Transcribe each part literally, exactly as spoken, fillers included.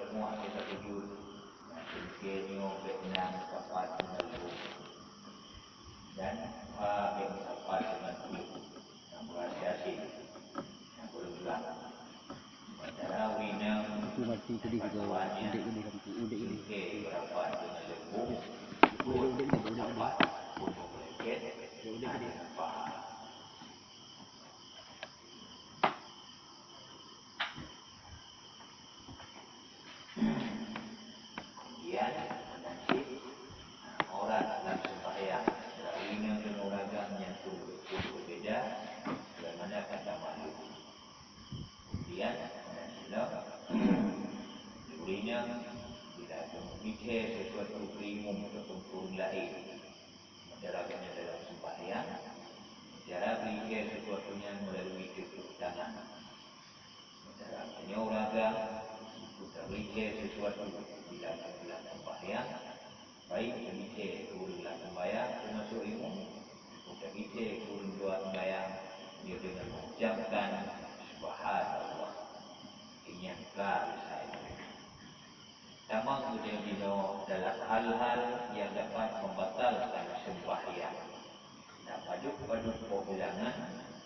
Semua kita tuju, nah, sehingga nyoe bèk na meusapat deungon leumo, dan, ah, bèk meusapat deungon pruet, nyang beurasi asin, nyang beureugulang. Sementara ureueng inong, itu mati sedih juga, udek jadi lampu, udek jadi. Sehingga beurapat deungon leumo, udek, udek jadi, udek jadi. Udek jadi. Udek jadi. Kemudian, meunan cit, aurat lam seumbahyang, ureueng inong deungon ureueng agam nyan pun beubeda, sebagaimana ka tamaklum. Kemudian, meunan cit lom, ureueng inong bila geumeubicara sesuatu keu imum ataupun keu ureueng laén, sementara gobnyan dalam seumbahyang, cara beuikhlas sesuatu nyan meulalu teupeuk tangan. Sementara tanyoe ureueng agam, tabicara sesuatu bila teupeuk seumbahyang, baik tabicara keu ureueng lam seumbahyang, teumasuk imum, tabicara keu ureueng luwa seumbahyang, nyoe deungon mengucapkan, "Subhanallah." Ingat ka usai. Tamong keudeh jinoe dalam hal-hal nyang dapat membatalkan seumbahyang. Na padub-padub boh bilangan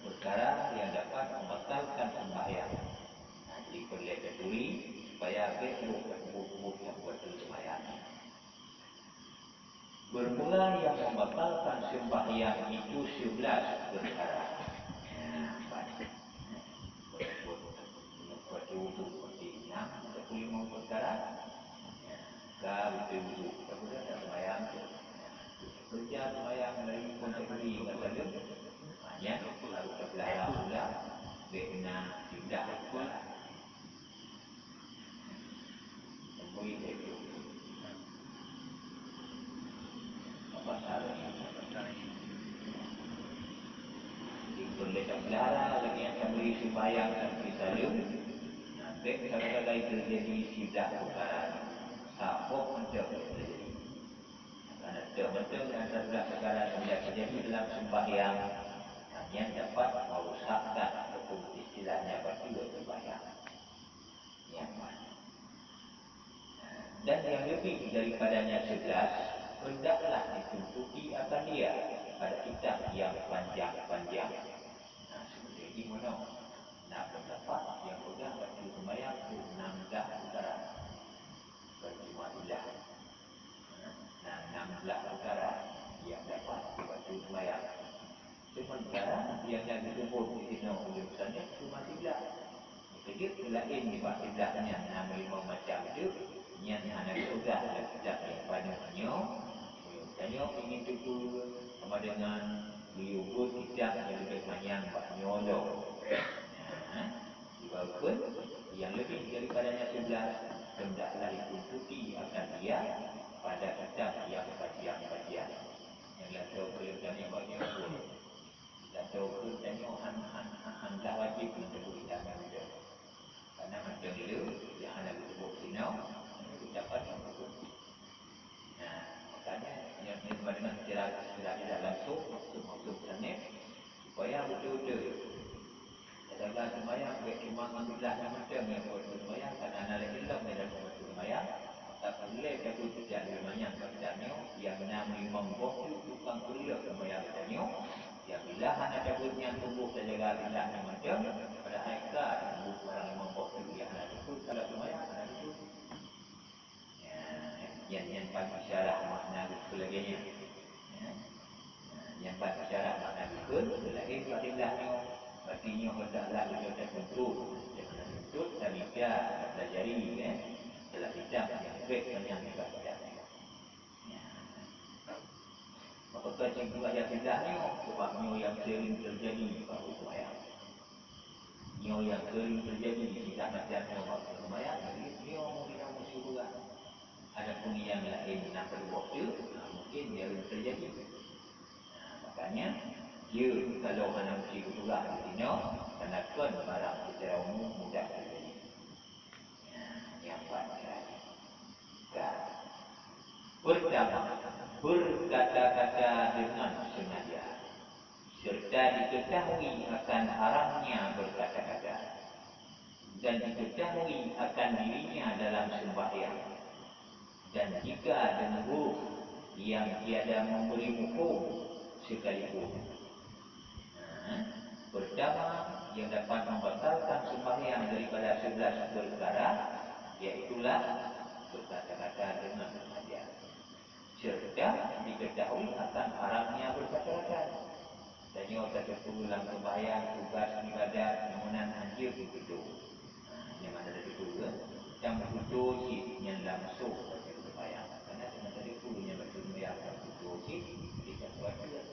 peukara nyang dapat membatalkan seumbahyang. Na, jadi peureulèe taturi supaya bèk boh, boh, boh, boh, boh, boh seumbahyang. Bermula yang membatalkan sembahyang itu sebelas perkara. Nah, baik. Berbuat, berbuat wudhu seperti enam atau lima perkara. Ka beutôi wudhu, ka beutôi sembahyang tu. Kerja sembahyang dari pun tadi, kata dia. Hanya harus terpelihara pula, bèk na pindah pula. Di peureulèe tapeulihara lagèe nyang tabri seumbahyang sampoe saleuem, bèk sagai-sagai teujadi siblah peukara saboh mantong nyang teujadi. Karena mantong-mantong nyang siblah peukara nyang teujadi dalam seumbahyang, nyan dapat merusakkan ataupun istilahnya bateue seumbahyang. Nyan mah. Dan yang lebih daripadanya sebelas, hendaklah dituntuti akan dia pada kitab yang panjang-panjang. Nah, seperti ini meunoe. Nah, pendapat yang peugah bateue seumbahyang tu enam belas perkara. Bukan cuma sebelas. Nah, enam belas perkara yang dapat dibateue seumbahyang. Sementara nyang na geuseubut disinoe ulôn teuntèe cuma siblah. Keujeuet keu laén nibak siblah nyan na meulimong macam teuk, nyan hana geupeugah lam kitab nyang panoh nyoe. Meunyoe tanyoe ingin teupeue sama deungan geuyue beuet kitab nyang leubeh manyang bak nyoe lom. Nah, sibagoe nyang leubeh daripadanya siblah, hendaklah dituntuti akan dia pada kitab nyang panjang-panjang. Nyang lheueh teupeue tanyoe bak nyoe. Tanyoe keuh tanyoe han, han, han, han ka wajéb meunyoe teupeue kitab nyan beutôi. Karena mantong le, nyang hana geuseubut sinoe, kitab nyan beutôi. Nah, makanya, nyoe, nyoe, deungon secara, secara tidak langsung, maksud, maksud musannif, supaya beutôi-beutôi Tajaga seumayang bèk cuma ngon siblah nyang mantong nyang buet seumayang, karena na lé ilom nyang dalam buet seumayang, maka peureulèe tabeuet sijak lheueh manyang bak tanyoe nyang na meulimong boh teuk tukang peureulèe seumayang tanyoe, nyang bila hana tabeuet nyan tuboh tajaga siblah nyang mantong, padahai ka tuboh barang limong boh teuk nyang hana teupeue, kalau seumayang hana teupeue. Ya, nyan, nyan ban isyarah makna geukheun lagèe nyan. Ya. Nyan ban isyarah makna geukheun, laén bak siblah nyoe, berarti nyoe hendaklah geutanyoe tatuntut. Jangan tatuntut, tamita, tapelajari, ya. Dalam kitab nyang bèk manyang nibak kitab nyoe. Ya. Maka ka cit buet aja siblah nyoe, sebab nyoe nyang sering terjadi bak ureueng seumayang. Nyoe nyang sering terjadi di siblah macam nyoe bak ureueng seumayang, jadi nyoe mungkin hana meusti peugah. Adapun nyang laén na peureulèe teuk, ha, mungkin jarang terjadi. Ha, makanya, jeuet kalau hana meusti peugah di sinoe, karena kon barang secara umum mudah terjadi. Nah, nyang ban isyarah. Ka. Pertama, berkata-kata dengan sengaja, serta diketahui akan haramnya berkata-kata, dan diketahui akan dirinya dalam Dan jika dengan huruf yang tiada memberi mafhum sekalipun. Nah, pertama yang dapat membatalkan sembahyang daripada sebelas perkara, iaitulah berkata-kata dengan sengaja, serta diketahui akan haramnya berkata-kata. Tanyoe tateupeue lam sembahyang tugaih ibadat nyang meunan hanjeuet meututoe. Nyang hana tateupeue, nyang meututoe cit nyan langsong baca sembahyang. Karena teuma tateupeue nyang baca sembahyang ka meututoe cit, jadi tapeureulee,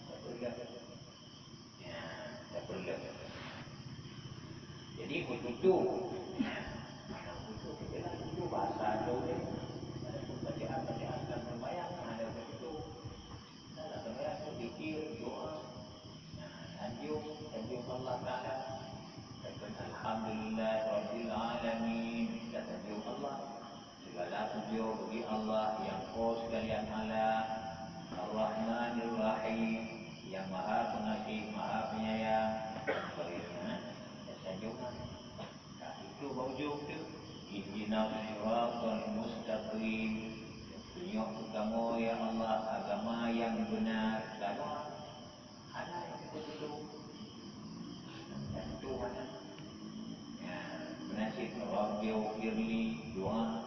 tapeureulee. Ya, tapeureulee. Jadi meututoe. Nah, meututoe tu ialah tutoe bahasa droe. Adapun bacaan-bacaan lam sembahyang hana meututoe. Nah, lam sembahyang tu zikir, doa. Nah, sanjong, sanjong Allah Taala. Katakan, "Alhamdulillah Rabbil Alamin." Kita sanjong Allah. Segala pujoe bagi Allah nyang Po Segala Alam, Ar-Rahmanir Rahim, nyang Maha Pengasih, Maha Penyayang, dan sebagainya. Dan sanjong Allah. Ka tutoe bak ujong tu, "Ihdinas siratal mustaqim." Tunyok keu kamoe, ya Allah, agama nyang beuna. Kamoe hana nyang beutôi. Nyang beutôi hana. Ya, meunan cit, "Rabbighfirli", doa,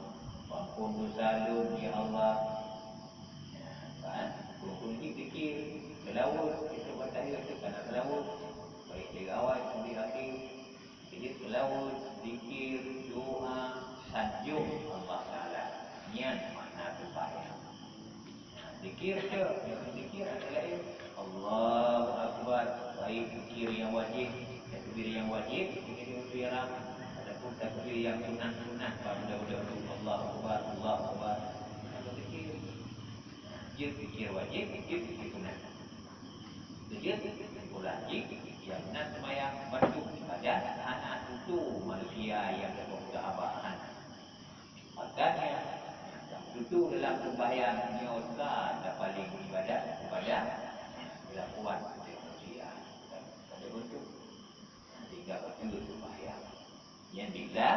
"Ampon dosa lôn, ya Allah." Ya, kan? Kureueng-kureueng jih zikir, seulaweuet, itu bak tahiyat tu kana seulaweuet. Baik di awai sampai akhir. Jadi, seulaweuet, zikir, doa, sanjong Allah Taala. Nyan makna sembahyang. Nah, zikir tu, nyang zikir antara lain, Allahu Akbar, baik zikir nyang wajéb, takbir nyang wajéb, zikir nyang wajéb, ataupun takbir nyang sunat-sunat, pada budak-budak tu, Allahu Akbar, Allahu Akbar. Kalau zikir, jeuet zikir wajéb, jeuet zikir sunat. Keujeuet, ulah jih, nyang na seumayang, bacut ibadat, hana tutoe manusia nyang teuka haba, hana. Makanya, nyang tutoe dalam seumbahyang nyoe ka tapaleng ibadat kepada kelakuan manusia. Pada bentuk, sehingga bacut seumbahyang. Nyan bila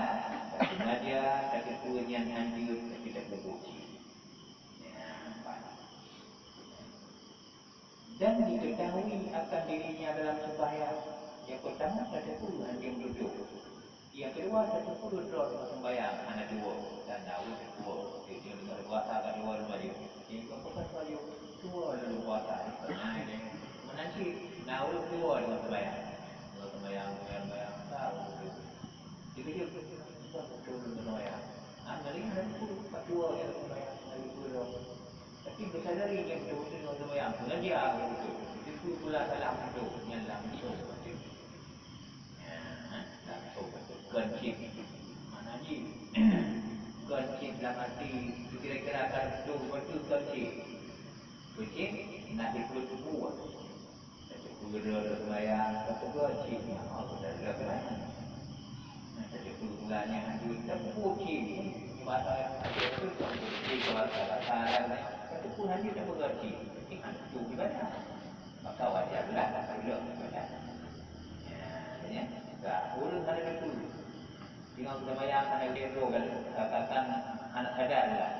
tasengaja tateupeue nyan hanjeuet, tapi tapeubuet cit. Nyan, nampak? Dan diketahui akan dirinya dalam sembahyang, nyang pertama tateupeue hanjeuet meututoe. Nyang keudua tateupeue droe teungoh sembahyang hana tuwoe, dan na ureueng tuwoe, jeuet deungon puasa ka tuwoe lom laju. Nyang keupeuet laju, tuwoe lom puasa, meunan cit na ureueng tuwoe deungon sembahyang. Deungon sembahyang, sembahyang, sembahyang, ka ureueng tuwoe. Dikeujeuet, "Bukan beutôi lôn meunyoe ya." Hana lé hana teupeu, padua nyang teupeu ya, hana teupeu lom. Tapi geusadari nyang beutôi-beutôi ngon seumayang, peungaja beutôi. Teupeu pula salah beutôi, nyan langsong bacut. Ya, langsong bacut. Kon cit. Makna jih, kon cit lam arti kira-kira ka beutôi, beutôi kon cit. Kon cit, nak dikeue tuboh. Tateupeue droe seumayang, tateupeue cit nyan, oh, beutôi lagèe nyan. Tateupeue bulan nyan hanjeuet, tateupeue cit. Bahasa, bahasa, bahasa Arab nyan, tateupeue hanjeuet, tateupeue cit. Tapi hana tutoe ibadat. Maka wajar lah, tateupeue ibadat. Ya, ya. Ka, ureueng hana tateupeue. Teungoh seumayang hana lé droe, kakak hana sadar lah.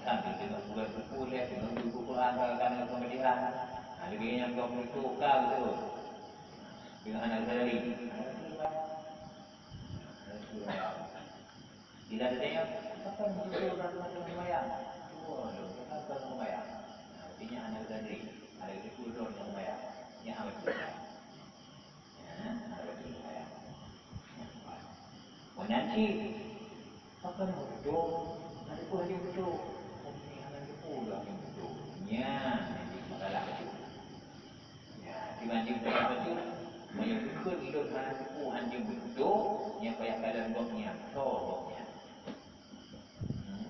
Kan teungoh bulan suku lé, teungoh guru Quran, kakak hana Al-Fatihah. Ha, lagèe nyan gob meututoe ka beutôi. Teungoh hana sadari. Bila tatanyong, "Pakon meututoe ureueng hana seumayang?" "Tuwoe lôn, kakak hana seumayang." Ha, artinya hana sadari. Hana lé droe seumayang. Nyan hana beutôi. Ya, hana beutôi seumayang. Meunan cit, pakon meututoe, hana teupeu hanjeuet meututoe. Hana teupeu hanjeuet meututoe. Nyan, jadi masalah tu. Ya, di banjir dalam tu, meunyoe keu ulôn hana teupeu hanjeuet meututoe, nyan payah kalon gobnyan, soe gobnyan. Hmm.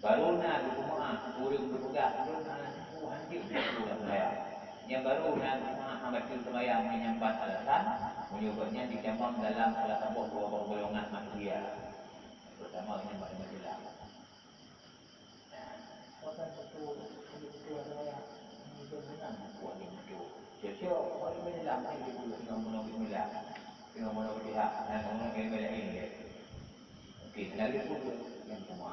Barô na geupeumeu'ah ureueng geupeugah, "Ulôn hana teupeu hanjeuet meututoe lam seumayang." Nyan barô na geupeumeu'ah haba bacut seumayang meunyan pat alasan, meunyoe gobnyan jitamong dalam salah saboh dua boh golongan manusia. Peurtama, nyan bak majeulak. Nah, soe kan beutôi, beutôi seumayang, ulôn hana teupeu hanjeuet meututoe. Cocok, bak majeulak, hai beutôi, singoh bunoe bismillah, singoh bunoe Fatihah, dan singoh bunoe iéleumé laén lé. Oke, lagèe peue nyang teuma?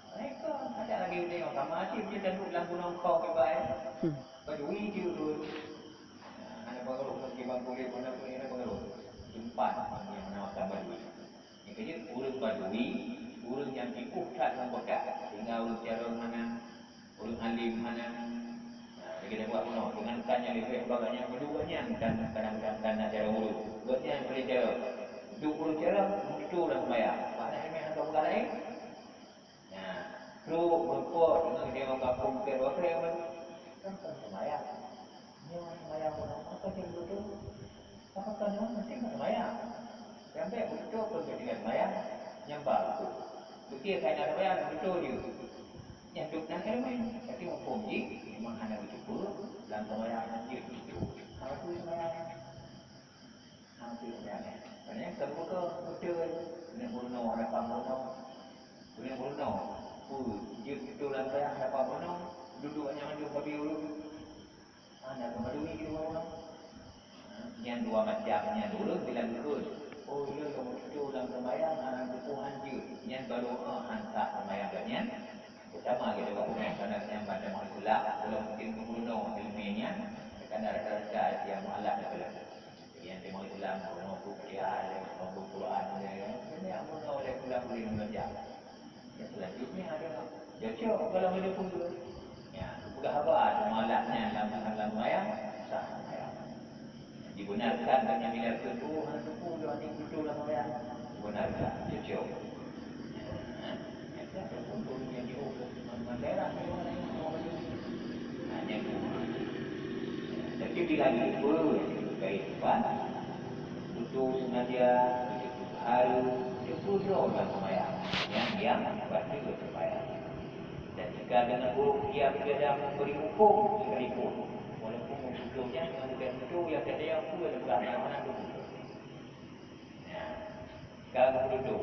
Mereka ada lagi dia sama aja dia dan dalam gunung kau ke baik. Hmm. Berdui dia tu. Ada baru ke bangku dia mana pun ada baru. Jumpa yang menawar berdui. Nyang keujeuet, ureuëng Badui, ureuëng nyang jiôh that lam kota, sehingga ureuëng carông hana, ureuëng alim hana. Nah, lagée buat bunoe, deungon tan nyang leubeh bak gobnyan, meunurot gobnyan tan kadang-kadang tan na carông ureuëng. Gobnyan nyang paléng carông. Duek ureuëng carông, meututoe lam seumayang. Bak na iéleumé hana peugah laén. Nah, trok meureumpok deungon geutanyoe kampung bukan dua kreueh, kan, kan seumayang. Nyoe seumayang bunoe, apa sih betul? Apa kan nyoe mesti seumayang? Sampai beutôi pun keu tinggai seumayang, nyang ba beutôi. Beutôi keu tinggai seumayang, beutôi je. Nyang duek nan iéleumé, tapi muphom jih memang hana geucuba lam seumayang, hana jeuet beutôi. Hana tu seumayang. Hana tu seumayang. Karena nyang keudua, beutôi, keuneuk meurunoe, hana paham meurunoe. Keuneuk meurunoe, peue jeuet beutôi lam seumayang, hana paham meurunoe, dudoe nyang mandum babi ureuëng. Hana geumadui di luwa-luwa. Nyan dua macam nyan ureuëng bilang geukheun. Oh, iya, lôn meututoe lam seumayang, hana geupeu hanjeuet. Nyan baru, eh, han sah seumayang geuh nyan. Utama geuh dua ureuëng kana nyan macam Islam, belum mungkin geubunoe iéleumé nyan, kana rasa-rasa yang mualaf dah belum. Nyan teuma Islam, bunoe buku dia, bunoe Quran, nyan bunoe oleh pulang-puling belajar. Yang selanjutnya adalah cocok kalau ada pun. Ya, peugah haba tu malam nyan lam, lam, lam seumayang, sah seumayang. Dibenarkan dengan bila tu, hana teupeu dia ni betul lam seumayang. Dibenarkan, cocok. Ya, ya, ya, betul yang dihukum. Daerah tu, nah, yang tu. Tapi bila lupa, kait depan, betul sengaja, betul haru, betul lam seumayang. Yang, yang baca seumayang. Dan jika dengan huruf diam tiada memberi hukum sekalipun, walaupun huruf yang dengan bukan itu, yang tiada yang pun ada pegangan mana tu. Nah, kalau begitu.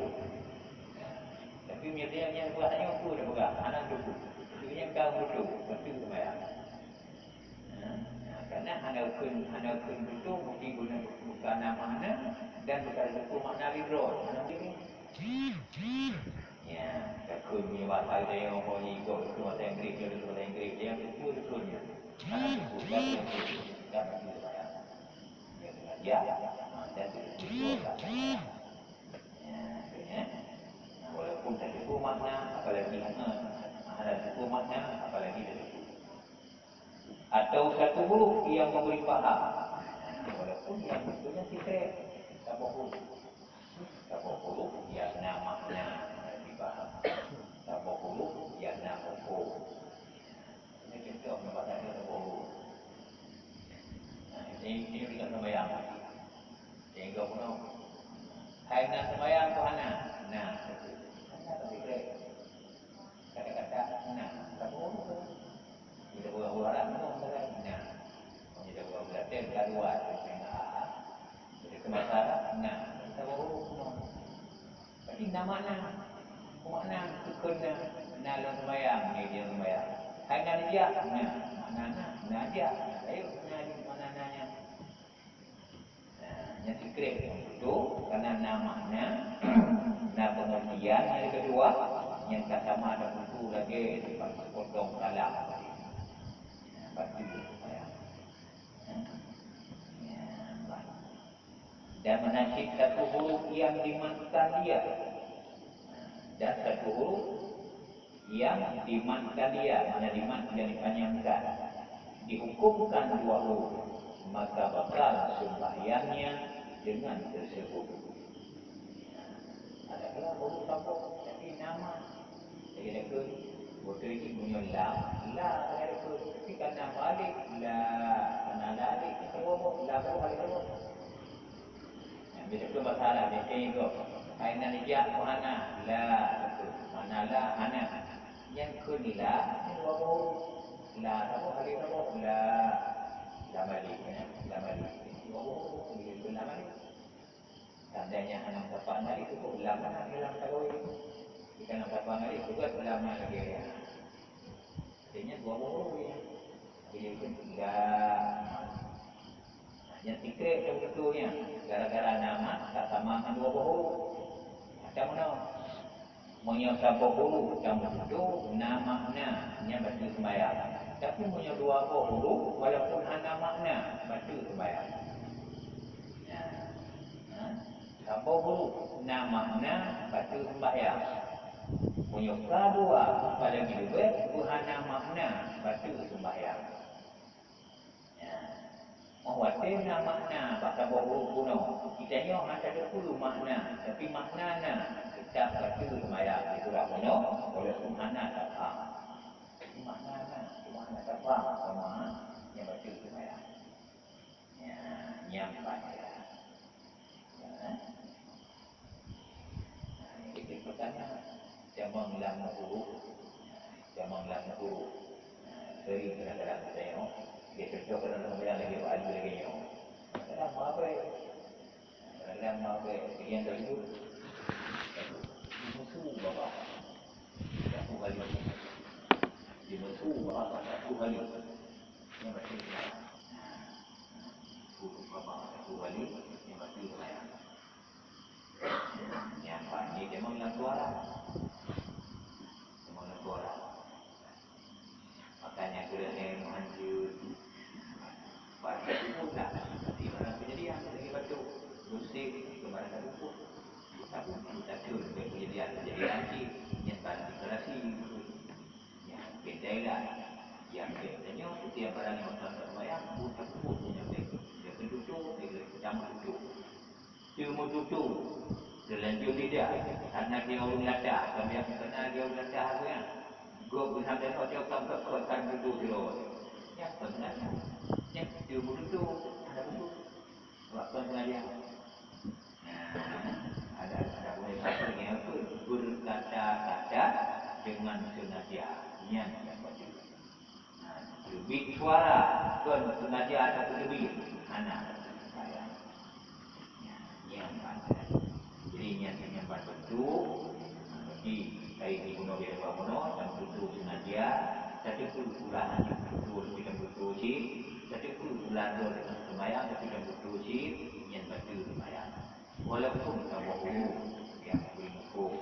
Tapi meunyoe yang buat hanya aku ada pegang, anak tu. Tapi yang kau betul, betul sembahyang. Ha? Nah, karena hana ukun, hana ukun betul, mesti guna bukan nama makna dan bukan hukum makna ridho. Mana mungkin? Ya, takut ni bahasa dia orang boleh ikut tu bahasa Inggeris, dia tu bahasa Inggeris, dia tu tu tu ni. Karena tu tu dia tu tak tu ya. Dia tu dia, ha, dan tu tu tu tak. Ya, ya. Walaupun tak cukup makna, apalagi ha, ada cukup makna, apalagi tak cukup. Atau satu huruf yang memberi paham. Walaupun yang betulnya sikrek, saboh huruf. Saboh huruf yang na makna dibaham. Saboh huruf yang na hukum. Ini contoh nampak tadi saboh huruf. Nah, ini, ini kita sembahyang. Sehingga pun, hai na sembahyang tu hana. Nah, hana tak sikrek. Kata-kata na, saboh huruf. Kita buat orang tu, na. Kita buat berarti, kita buat, kita na. Jadi, keu masalah, na, kita baru, na. Berarti na makna, makna, sukun na, na lôn sembahyang, ni dia sembahyang. Hai na dia, na, makna na, na dia. Ayo, na ni, makna na nyan. Nah, nyan sikrek untuk, karena na makna, na pengertian, yang kedua, yang tak sama ada buku lagi, sepotong kalam. Nah, berarti, ya. Dan mana cit satu huruf yang dimatkan dia, dan satu huruf yang dimatkan dia, mana dimat yang dipanyangkan, dihukumkan dua huruf, maka batal sembahyangnya dengan tersebut. Ada kala huruf saboh, tapi nama. Jadi ada ke, betul ini punya lam. La ada ke, tapi karena balik, la, karena la alif, kita bawa, la baru balik baru. Nah, bila tu bahasa Arab, dia kata itu, hai nan dia, hana, la, betul. Mana la, hana. Yang ke ni la, ni dua baru. La, saboh, alif saboh, la. La balik, ya. La balik. Dua baru, dia ke la balik. Tandanya hana meusapat ngon alif, cukup lam mana di lam tagawi. Jika hana meusapat ngon alif, cukup lam mana lagi ya. Artinya dua boh huruf ya. Jadi itu tiga. Yang secret yang betul ni, gara-gara nama tak sama dengan dua boh huruf. Macam mana? Meunyoe saboh huruf nyang beutôi na makna, nyan bateue seumayang. Tapi meunyoe dua boh huruf, walaupun hana makna, bateue seumayang. Nah, ha? Saboh huruf na makna, bateue seumayang. Meunyoe ka dua, apalagi leubeh, hana makna, bateue seumayang. Ya. Óh watée na makna bak saboh huruf bunoe, geutanyoe hana tateupeue makna, tapi makna na, teutap bateue seumayang di surah bunoe, walaupun hana tafaham. Tapi makna na, cuma hana tafaham, sama nyang bateue seumayang. Ya, nyang baca. Ya. Nah, itu pertanyaan. Jamang lam huruf. Jamang lam huruf. Nah, sering kadang-kadang kita tengok. Dia contoh kadang-kadang bilang lagi, baju lagi nyoe. Kadang mabai. Kadang-kadang mabai. Yang tersebut. Musuh bapa. Satu kali. Dia musuh bapa. Satu kali. Yang berarti. Huruf bapa. Satu kali. Yang berarti. Nyan, Pak, ni memang lam suara. Memang lam suara. Makanya keureuna meuhanjeuet. Pada kubur tak, tapi barang peujadian lagi bacut. Musik, itu barang tak kubur. Tapi kita tu, peujadian, peujadian cit, nyan barang deklarasi. Nyan, beda lah. Yang beda nyoe, setiap barang yang orang tak sembahyang, bukan kubur punya beda. Dia ketutup, dia kecampur tutup. Teumeututoe, teulanjur lidah, hana lagée ureuëng latah, sabe hana lagée ureuëng latah awaknyan. Gob geuhnyan teuka cok tam keu kon tan tutoe sidroe. Nyan kon seungaja. Nyan teumeututoe, hana butuh. Sebab kon seungaja. Nah, ada, ada boleh kata nyan pun berkata-kata dengan sengaja. Nyan nyang bacut. Nah, teubiet suara, kon seungaja ataupun teubiet, hana. Nyan, nyan ban. Jadi, nyan, nyan ban bentuk. Nah, berarti kait di bunoe, di luwa bunoe, dan bentuk seungaja, tapi pun ulah hana betul, tapi kan betul cit, tapi pun ulah dua dengan sembahyang, tapi kan betul cit, nyan bateue sembahyang. Walaupun saboh huruf nyang geumeuhuköm,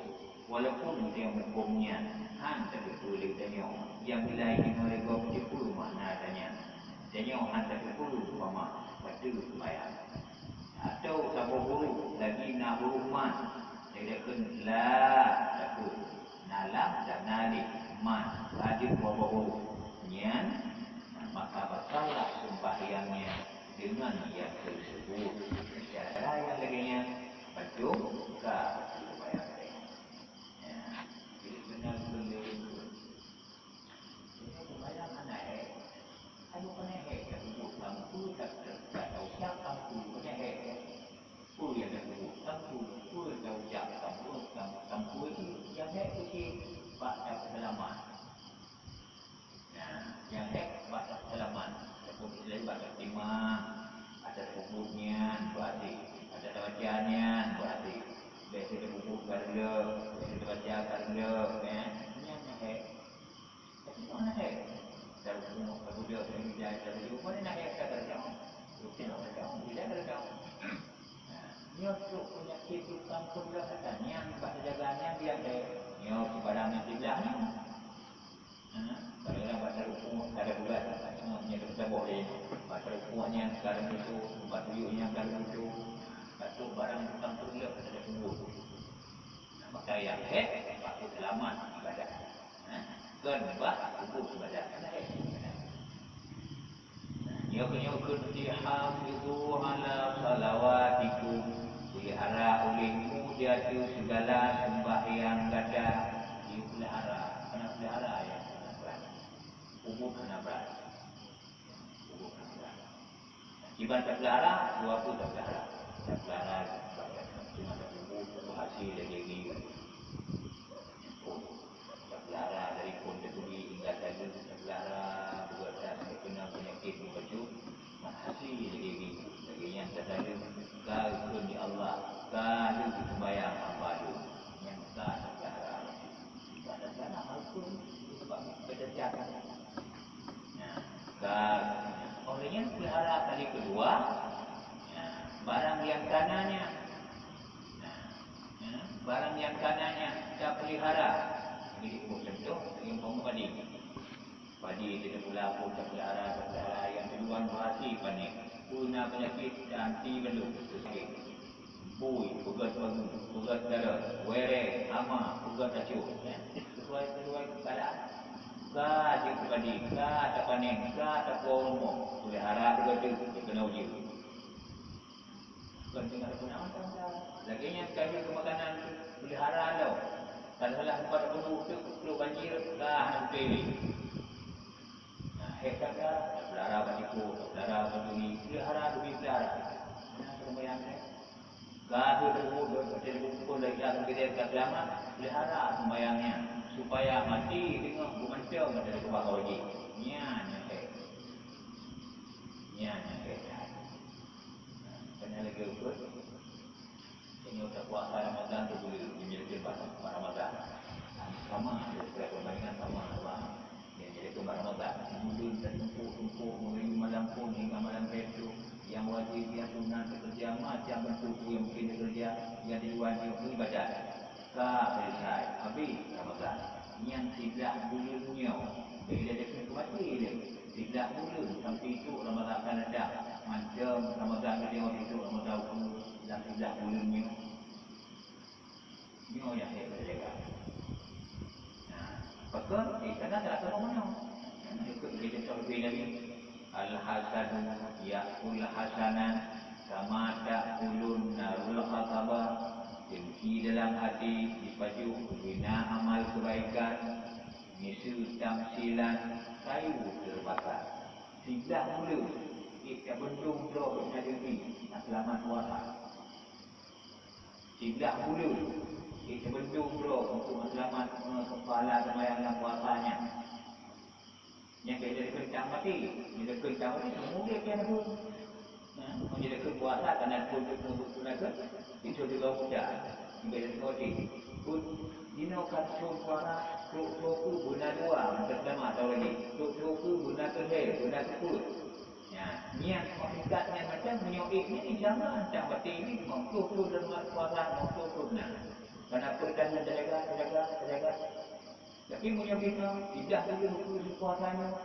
walaupun nyang meuhuköm nyan han tateupeue lé geutanyoe, nyang bila jinoe lé gob teupeue makna geutanyoe, geutanyoe han tateupeue umpama bateue seumayang. Atau saboh huruf lagi na huruf mad, lagée kheun la, takheun na lam dan na alif, mad, ka jeuet dua boh huruf. Nyan, maka batallah seumbahyang nyan deungon nyang teuseubut. Cara nyang lagée nyan, bacut ka bacut bayang teuh. Ya, jadi beuna keuneuk. Jadi sembahyang hana hék. Aduh, keuneuk hék, ka tuboh sampue, ka, ka, ka taucap sampue, keuneuk hék. Peue nyang ka tuboh sampue, peue taucap sampue, sam-, sampue jih, nyang hék keuh cit bak tapeuseulamat. Nah, nyang hék bak tapeuseulamat, ataupun istilah bak tatimang, ata tapeubuet nyan beuhasé, ata tabaca nyan beuhasé. Bèk tapeubuet ka reuloh, bèk tabaca ka reuloh, ya. Nyan nyang hék. Tapi mana hék? Tarumpok, tabudeuk, tabudeuk, tabudeuk. Mana na hék ka reuloh? Rukun ka reuloh, budeuk ka reuloh. Nah, nyoe trok peunyakét tukang peureulakatan nyan bak jaga nyan biar hék. Nyoe sibarang nyang siblah nyoe. Ha, kadang-kadang bak tarumpok kada bulat, ha, nyoe nyang teusaboh lé. Bak tarumpok nyan kada muncul, bak tuyuek nyan kada muncul. Ka trok barang tukang peureuleueh dari kubur. Nah, maka nyang hék bak peuseulamat ibadat. Nah, kon bak kubur ibadat. Kan hék ibadat. Nah, nyoe keuh nyoe kheun, "Hafizu ala salawatikum." Peulihara olehmu di ateueh sigala seumbahyang gata. Dipeulihara. Hana peulihara nyang hana brat. Ubit hana brat. Kiban tapeulihara, dua peue tapeulihara. Tapeulihara, cuma tapeubeuet, tapeulihara dari phon. Tapeulihara dari phon teuturi hingga sajeut, tapeulihara buat dah terkena penyakit meukacu, hase lagée nyan tapeulihara. Ka kheun di Allah, ka lheueh seumbahyang hamba Lôn. Nyang ka tapeulihara. Ibadat hana hal pun, sebab kita jaga. Nah, ka-, oleh nyan peulihara kali keudua, nah, barang nyang kana nyan. Nah, nah, barang nyang kana nyan tapeulihara. Jadi, contoh, nyang umpama padi. Padi teuh pula phon tapeulihara, tapeulihara, nyang keudua berhasil panen. Peue na peunyakit, anti bandum, sakét. Bui, peugét bangu, peugét darah, wirée, hama, peugét racun. Ya, sesuai, sesuai keadaan. Ka jeuet padi, ka tapanen, ka tapuwoe rumoh, peulihara peugét teuh, dikeuna ujeuen. Kon tinggai pun aman, kan? Lagée nyan ka jeuet keu makanan, peulihara lom. Kadang-kadang tempat penuh tu, penuh banjir, ka hana beutôi lé. Nah, hék gata, tapeulihara bak siko, tapeulihara bak duri, peulihara duri peulihara. Nah, seumbahyang nyan. Ka teuh teubeuet, teubeuet dari dalam geudée ka seulamat, peulihara seumbahyang nyan, supaya maté deungon beumantong dari keubah wajéb. Nyan nyang hék. Nyan nyang hék that. Nah, kana lagée ukeue. Tanyoe tapuasa Ramadhan tu boleh menjadi bak Ramadhan. Sama, ada beberapa perbandingan sama, sama. Yang jadi tu Ramadhan. Kemudian tertumpuk-tumpuk, mulai malam pun hingga malam esok. Yang wajib, yang sunat, kerja macam bentuk yang mungkin dikerja, yang diwajib ibadat. Ka selesai, habis Ramadhan. Nyang siblah buleuen nyoe, bila dekat kemati dia. Siblah buleuen sampai itu Ramadhan akan datang. Macam Ramadhan dia, itu Ramadhan pun, dan siblah buleuen nyoe. Nyoe nyang saya jaga. Nah, pakon? Eh, karena tak tahu mana. Karena ikut dia contoh Nabi. Al-hasadu ya'kul hasanah kama ta'kulun narul hatabah. Dengki dalam hati dipajoh bina amal kebaikan, miseue tamsilan kayu terbakar. Siblah buleuen, eh, tabendong droe na dengki, na seulamat puasa. Siblah buleuen, eh, tabendong droe untuk na seulamat, eh, pahala seumayang dan puasa nyan. Nyang ka jeuet keuntang maté, nyang ka keuntang maté, seumeu udeb nyan pun. Ha, meunyoe ka puasa, kana pun, pun, pun, pun, itu juga mudah. Nyang ka jeuet maté. Pun, jinoe ka seumpama, trok-trok beuna dua, mantap sama tahu lagi. Trok-trok beuna keuhai, beuna keupeuet. Ya, niat hakikat nyan macam meunyoe ék nyan, insya Allah, tak maté ni, lima puluh tahun dalam puasa, lima puluh tahun nah. Kana pun dah jaga, jaga, jaga. Tapi meunyoe kita tidak boleh berpuasa nyoe,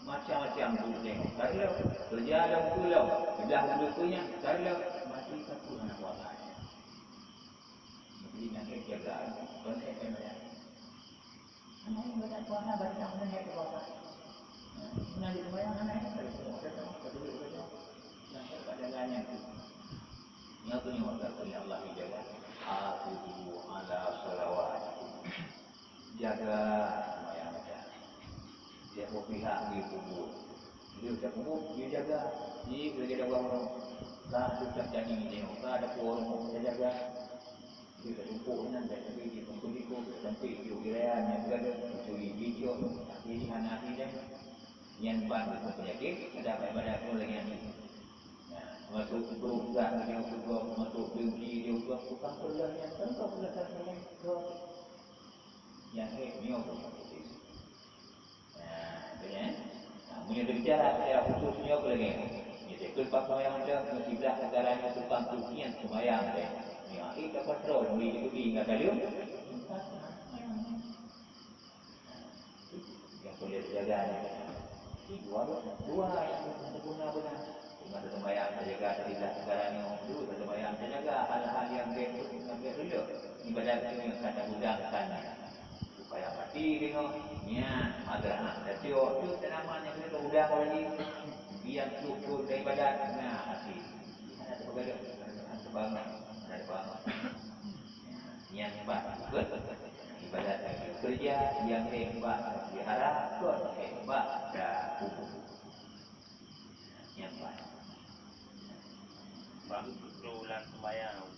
macam-macam boleh tengok. Karena kerja dalam pulau, tidak boleh punya, karena masih takut anak puasa. Jadi, nak jaga, konsep yang ada. Anak yang baca puasa, baca tak pernah naik puasa. Nah, di sembahyang anak yang tak boleh, tak boleh, tak boleh. Nah, tak ada lain yang tu. Yang tu nyawa tak boleh Allah dijaga. Hafizu ala salawatikum. Jaga sembahyang kita. Dia berpihak di kubur. Dia tak kubur, dia jaga. Dia boleh jaga orang. Dah tu tak jadi dia. Dah ada orang mau kita jaga. Di keutumpôk nyan, dan lagèe di peukeulikoe, sampoe di wilayah nyang beugada, meuturi jijok, tapi hana até nyan. Nyan ban geupeunyakét, ada ibadat pun lagèe nyan. Nah, masuk grup gak, lagèe masuk grup, masuk dengki, dia buat tukang peureuloh nyan, kan kau peureuloh nyan, nyan, nyan, nyoe pun sakét. Nah, tu kan. Nah, meunyoe teubicara secara khusus nyoe keu lagèe nyoe. Nyoe teuh keu pakon nyang macam nyoe siblah negara nyoe tukang keuh nyan seumayang teuh. Nyoe akhé ka patrol, meuli Yahudi ngon kayém. Nyang perlu dijaga ni. Dua, dua yang sempurna beuna. Teungoh taseumbahyang, tajaga, tajaga segala nyoe, dulu taseumbahyang, tajaga hal-hal nyang bèk, nyang bèk reuloh. Ibadat nyoe nyang ka tagudangkan nyan. Supaya pati deungoe, nyan, madrasah, tacok, tu tanaman nyang keuneuk udang lagi. Biang tuh-tuh dari ibadat, nah, akhé. Hana teupeugah, hana teubangun, hana teubangun. Nyan pat, beutôi. Ibadat lagi keureuja, nyang hebat, pelihara, kon hebat, dah kubur. Nyan pat. Baru beutôi lam sembahyang.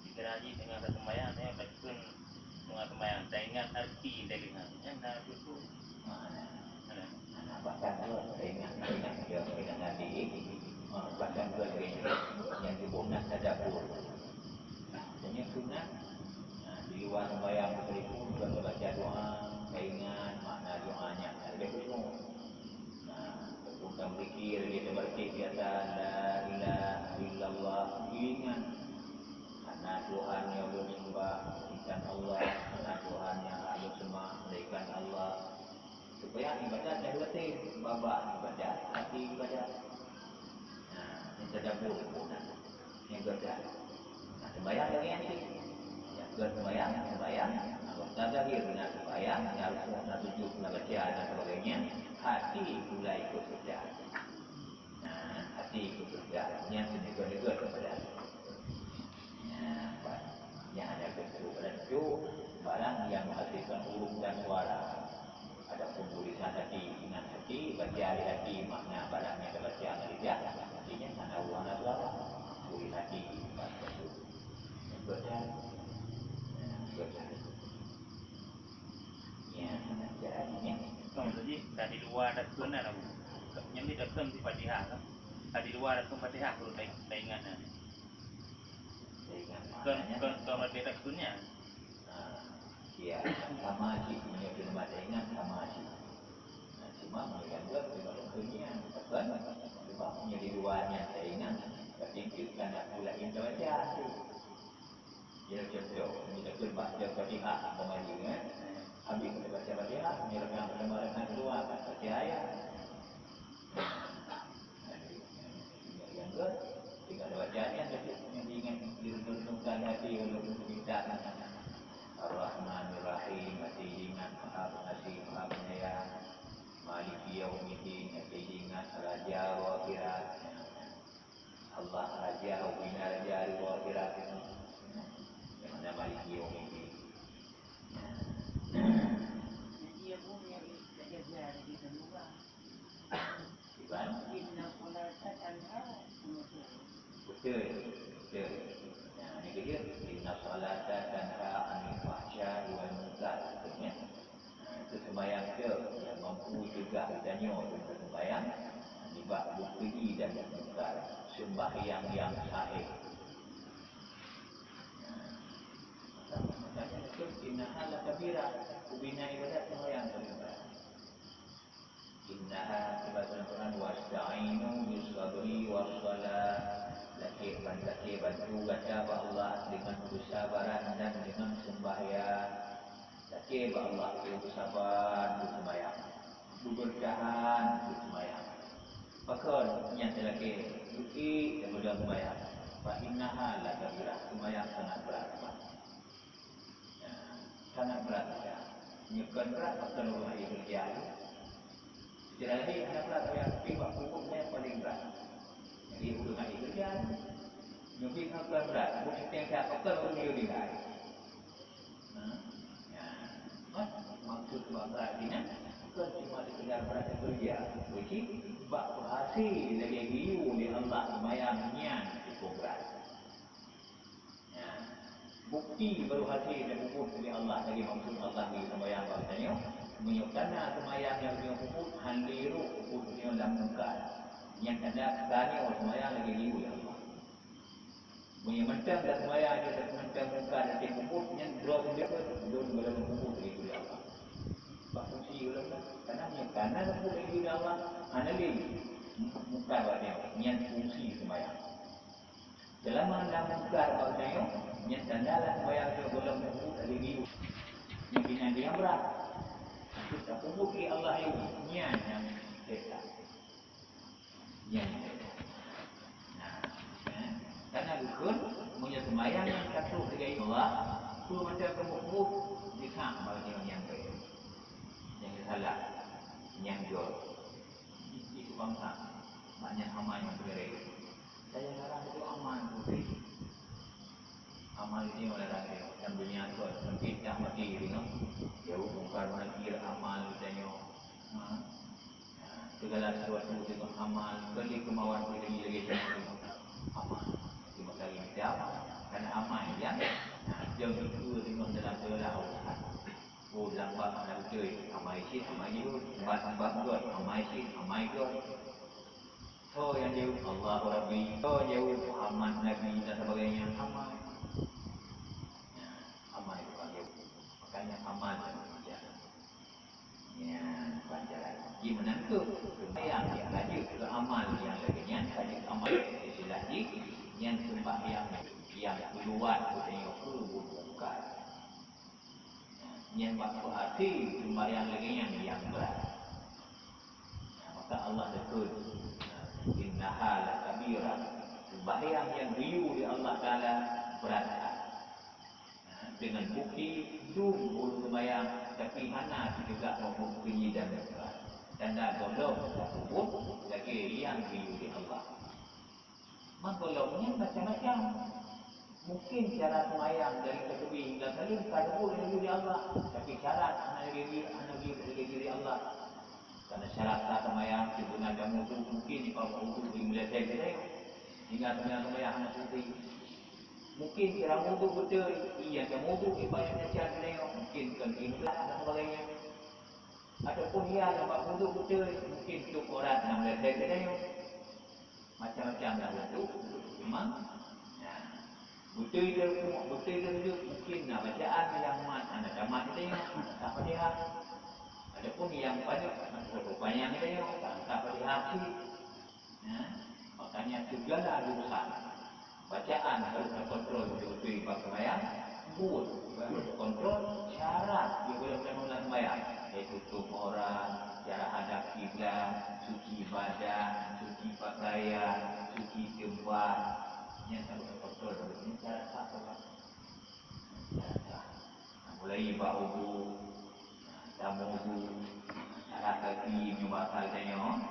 Dikira jih teungoh taseumbahyang, nyan beutôi teungoh sembahyang. Taingat arti dari nyan. Nyan na beutôi. Nah, nah, nah, bahkan tu, taingat, taingat dia, taingat hati. Ah, bahkan tu lagi, nyang diboh na tadabbur. Dan nyang sunat, nah, di luwa seumbahyang sekalipun, bukan tabaca doa, taingat makna doa nyan. Lebih khusyuk. Nah, ataupun tamzikir, lagèe tabaca biasa, "La ilaha illallah", ingat, hana Tuhan nyang lôn sembah, melainkan Allah, hana Tuhan nyang hak lôn seumah, melainkan Allah. Supaya ibadat dah dua tem, babah ibadat, hati ibadat. Nah, nyang tadabbur pun. Nyang geuh that. Nah, sembahyang lagèe nyan cit. Nyang geuh sembahyang, sembahyang. Anggota zahir na sembahyang, na rukuk, na sujud, na baca dan sebagainya. Hati pula ikut serta. Nah, hati ikut serta. Nyan seuneuk-neuk kepada. Nah, nyan ada bentuk, bentuk barang yang menghasilkan huruf dan suara. Adapun tulisan hati, ingat hati, baca di hati makna barang nyang dibaca ngon lidah, artinya hana huruf hana suara. Tulis hati, baca tu. Betul. Betul. Ya, jadi, ya. Tong tadi, tadi luwa dah kena dah. Nyang ni dah kena di Fatihah kan? Tadi luwa dah kena Fatihah, baru tak, tak ingat dah. Kon, kon, kon lebih tak kena. Ah, ya, sama cit. Meunyoe keuneuk taingat, sama cit. Nah, cuma meunyoe nyang gèt, memang keuneuk. Kon, sebab meunyoe di luwa nyan taingat, berarti kan nak pula ingat baca tu. Ya, contoh, meunyoe kita baca Fatihah, umpama ni, kan? Habis kita baca Fatihah, meunyoe rakaat pertama, rakaat kedua, kan baca ayat. Ingat nyang gèt, tinggai baca nyan, tapi nyang ingat, direnung-renungkan hati, walaupun kita ingat. Ar-Rahmanir Rahim, hati ingat, Maha Pengasih, Maha Penyayang. Maliki Yaumiddin, hati ingat, Raja Akhirat. Allah Raja, ubena Raja di akhirat. Nyang mana Maliki Yaumiddin. Jadi, Abu, nyari tak jaga lagi keluar. Iban? Inna salata tanha. Betul, betul. Nah, ni kerja. Inna salata tanha anil fahsya'i wal munkar. Betul, ya? Nah, itu sembahyang tu yang mampu cegah geutanyoe teuka sembahyang nibak buet keji dan buet mungkar. Sembahyang yang sahih. Makanya betul, innaha lakabirah. Ubena ibadat sembahyang paling berat. Innaha, sebab dalam Quran, "Wasta'inu bis sabri was shalah." Lakèe ban-, lakèe bantu gata bak Allah dengan kesabaran dan dengan sembahyang. Lakèe bak Allah untuk sabar untuk sembahyang, beurtahan untuk sembahyang. Pakon nyan talakèe? Bukti dan mudah sembahyang. Fa innaha lakabirah, sembahyang sangat berat. Ya, sangat berat saja. Nyeukon berat, pakon ureueng akhé keureuja. Secara lahé hana berat saja, tapi bak punggung nyan paling berat. Jadi, ureueng akhé keureuja, nyoe pih hana berat, buet nyang that, pakon ureueng yue tinggai. Nah, ya. Maksud bak berat nyan, bukan cuma sekedar berat keureuja, tapi bak peuhase lagèe geuyue lé Allah seumayang nyan cukup berat. Ya. Bukti baru hase dan puput lé Allah lagèe maksud Allah di seumayang bak geutanyoe. Meunyoe kana seumayang nyang geutanyoe puput, han lé rôh puput geutanyoe lam mungkar. Nyan tanda tanyoe seumayang lagèe geuyue lé Allah. Meunyoe mantong lam seumayang nyoe mantong mungkar dan puput, nyan droe sendiri pun ulôn golom puput lé Allah. Bak fungsi ulôn lah. Karena meunyoe kana puput lé Allah, hana lé mungkar bak nyoe. Nyan fungsi seumayang. Selama na mungkar bak tanyoe, nyan tanda lah sembahyang nyoe gohlom teupeubeuet lagèe geuyue. Nyan binan nyang brat. Untuk tapeubuet lé Allah nyoe, nyan nyang sesat. Nyan nyang sesat. Seumayang nyang ka trok lagèe Allah, peue mantong kamoe peubuet, jikheun bak nyang, nyang bèk. Nyang salah, nyang jroh. Jih bangsa, banyak amal nyang beureuguih. Saya larang itu amal beureuguih. Amal itu yang larang itu. Dalam dunia tu, sampai dah mati, you know. Jauh bongkar menakir amal, katanya. Ha? Segala sesuatu dengan amal, beri kemauan kita lagi, lagi amal. Cuma kali kita amal. Karena amal yang, ha, yang itu dengan dalam segala urusan. Oh, lambat anak beutôi, amai cit, amai jeuet. Lambat, lambat göt, amai cit, amai göt. Soe nyang jaweueb? Allahu Rabbi. Soe jaweueb? Muhammad Nabi dan sebagainya. Amai. Ya, amai bukan jaweueb. Makanya amal dan kerja. Ya, pelajaran. Di menantu sembahyang yang lanjut ke amal yang lainnya, lanjut amal istilah di yang sembahyang yang keluar dari kubur bongkar. Nyan bak peuhati sumbayang lagèe nyan nyang brat. Maka Allah neukheun, "Innaha lakabirah." Sumbayang nyang geuyue lé Allah Taala brat that. Dengan bukti dum ureueng sumbayang, tapi hana teupeugah meukeunyi dan brat. Tanda gohlom tapeubuet lagèe nyang geuyue lé Allah. Maka lom nyan macam-macam. Mungkin cara seumayang dari takbir hingga salim ka lheueh laju di Allah, tapi syarat hana lagèe, hana lagèe, lagèe di Allah. Karena syarat sah seumayang, sibeuna kamu tu mungkin di bawah wudu di Malaysia kita ya. Hingga seumayang, seumayang hana sempurna. Mungkin cara wudu beutôi, iya kamu tu ibarat macam kita ya, mungkin kan ikhlas dan sebagainya. Ataupun iya lam bak wudu beutôi, mungkin tu orang yang Malaysia kita ya. Macam-macam lah untuk memang. Ya. Beutôi dia rukuk, beutôi dia sujud, mungkin na bacaan yang mat, hana tamat dia tengok, hana sah Fatihah. Adapun yang banyak, rupanya dia tengok, tak sah Fatihah cit. Ya. Makanya segala urusan bacaan harus terkontrol beutôi-beutôi bak seumayang, buet harus terkontrol, syarat dia boleh meunang seumayang, yaitu tutob aurat, cara hadap kiblat, suci badan, suci pakaian, suci teumpat, nyan harus terkontrol, nyan syarat sah seumayang. Syarat sah. Nah, mulai bak wudu, nah, tameuwudu, nah, cara gaki nyoe bak asai tanyoe, nah,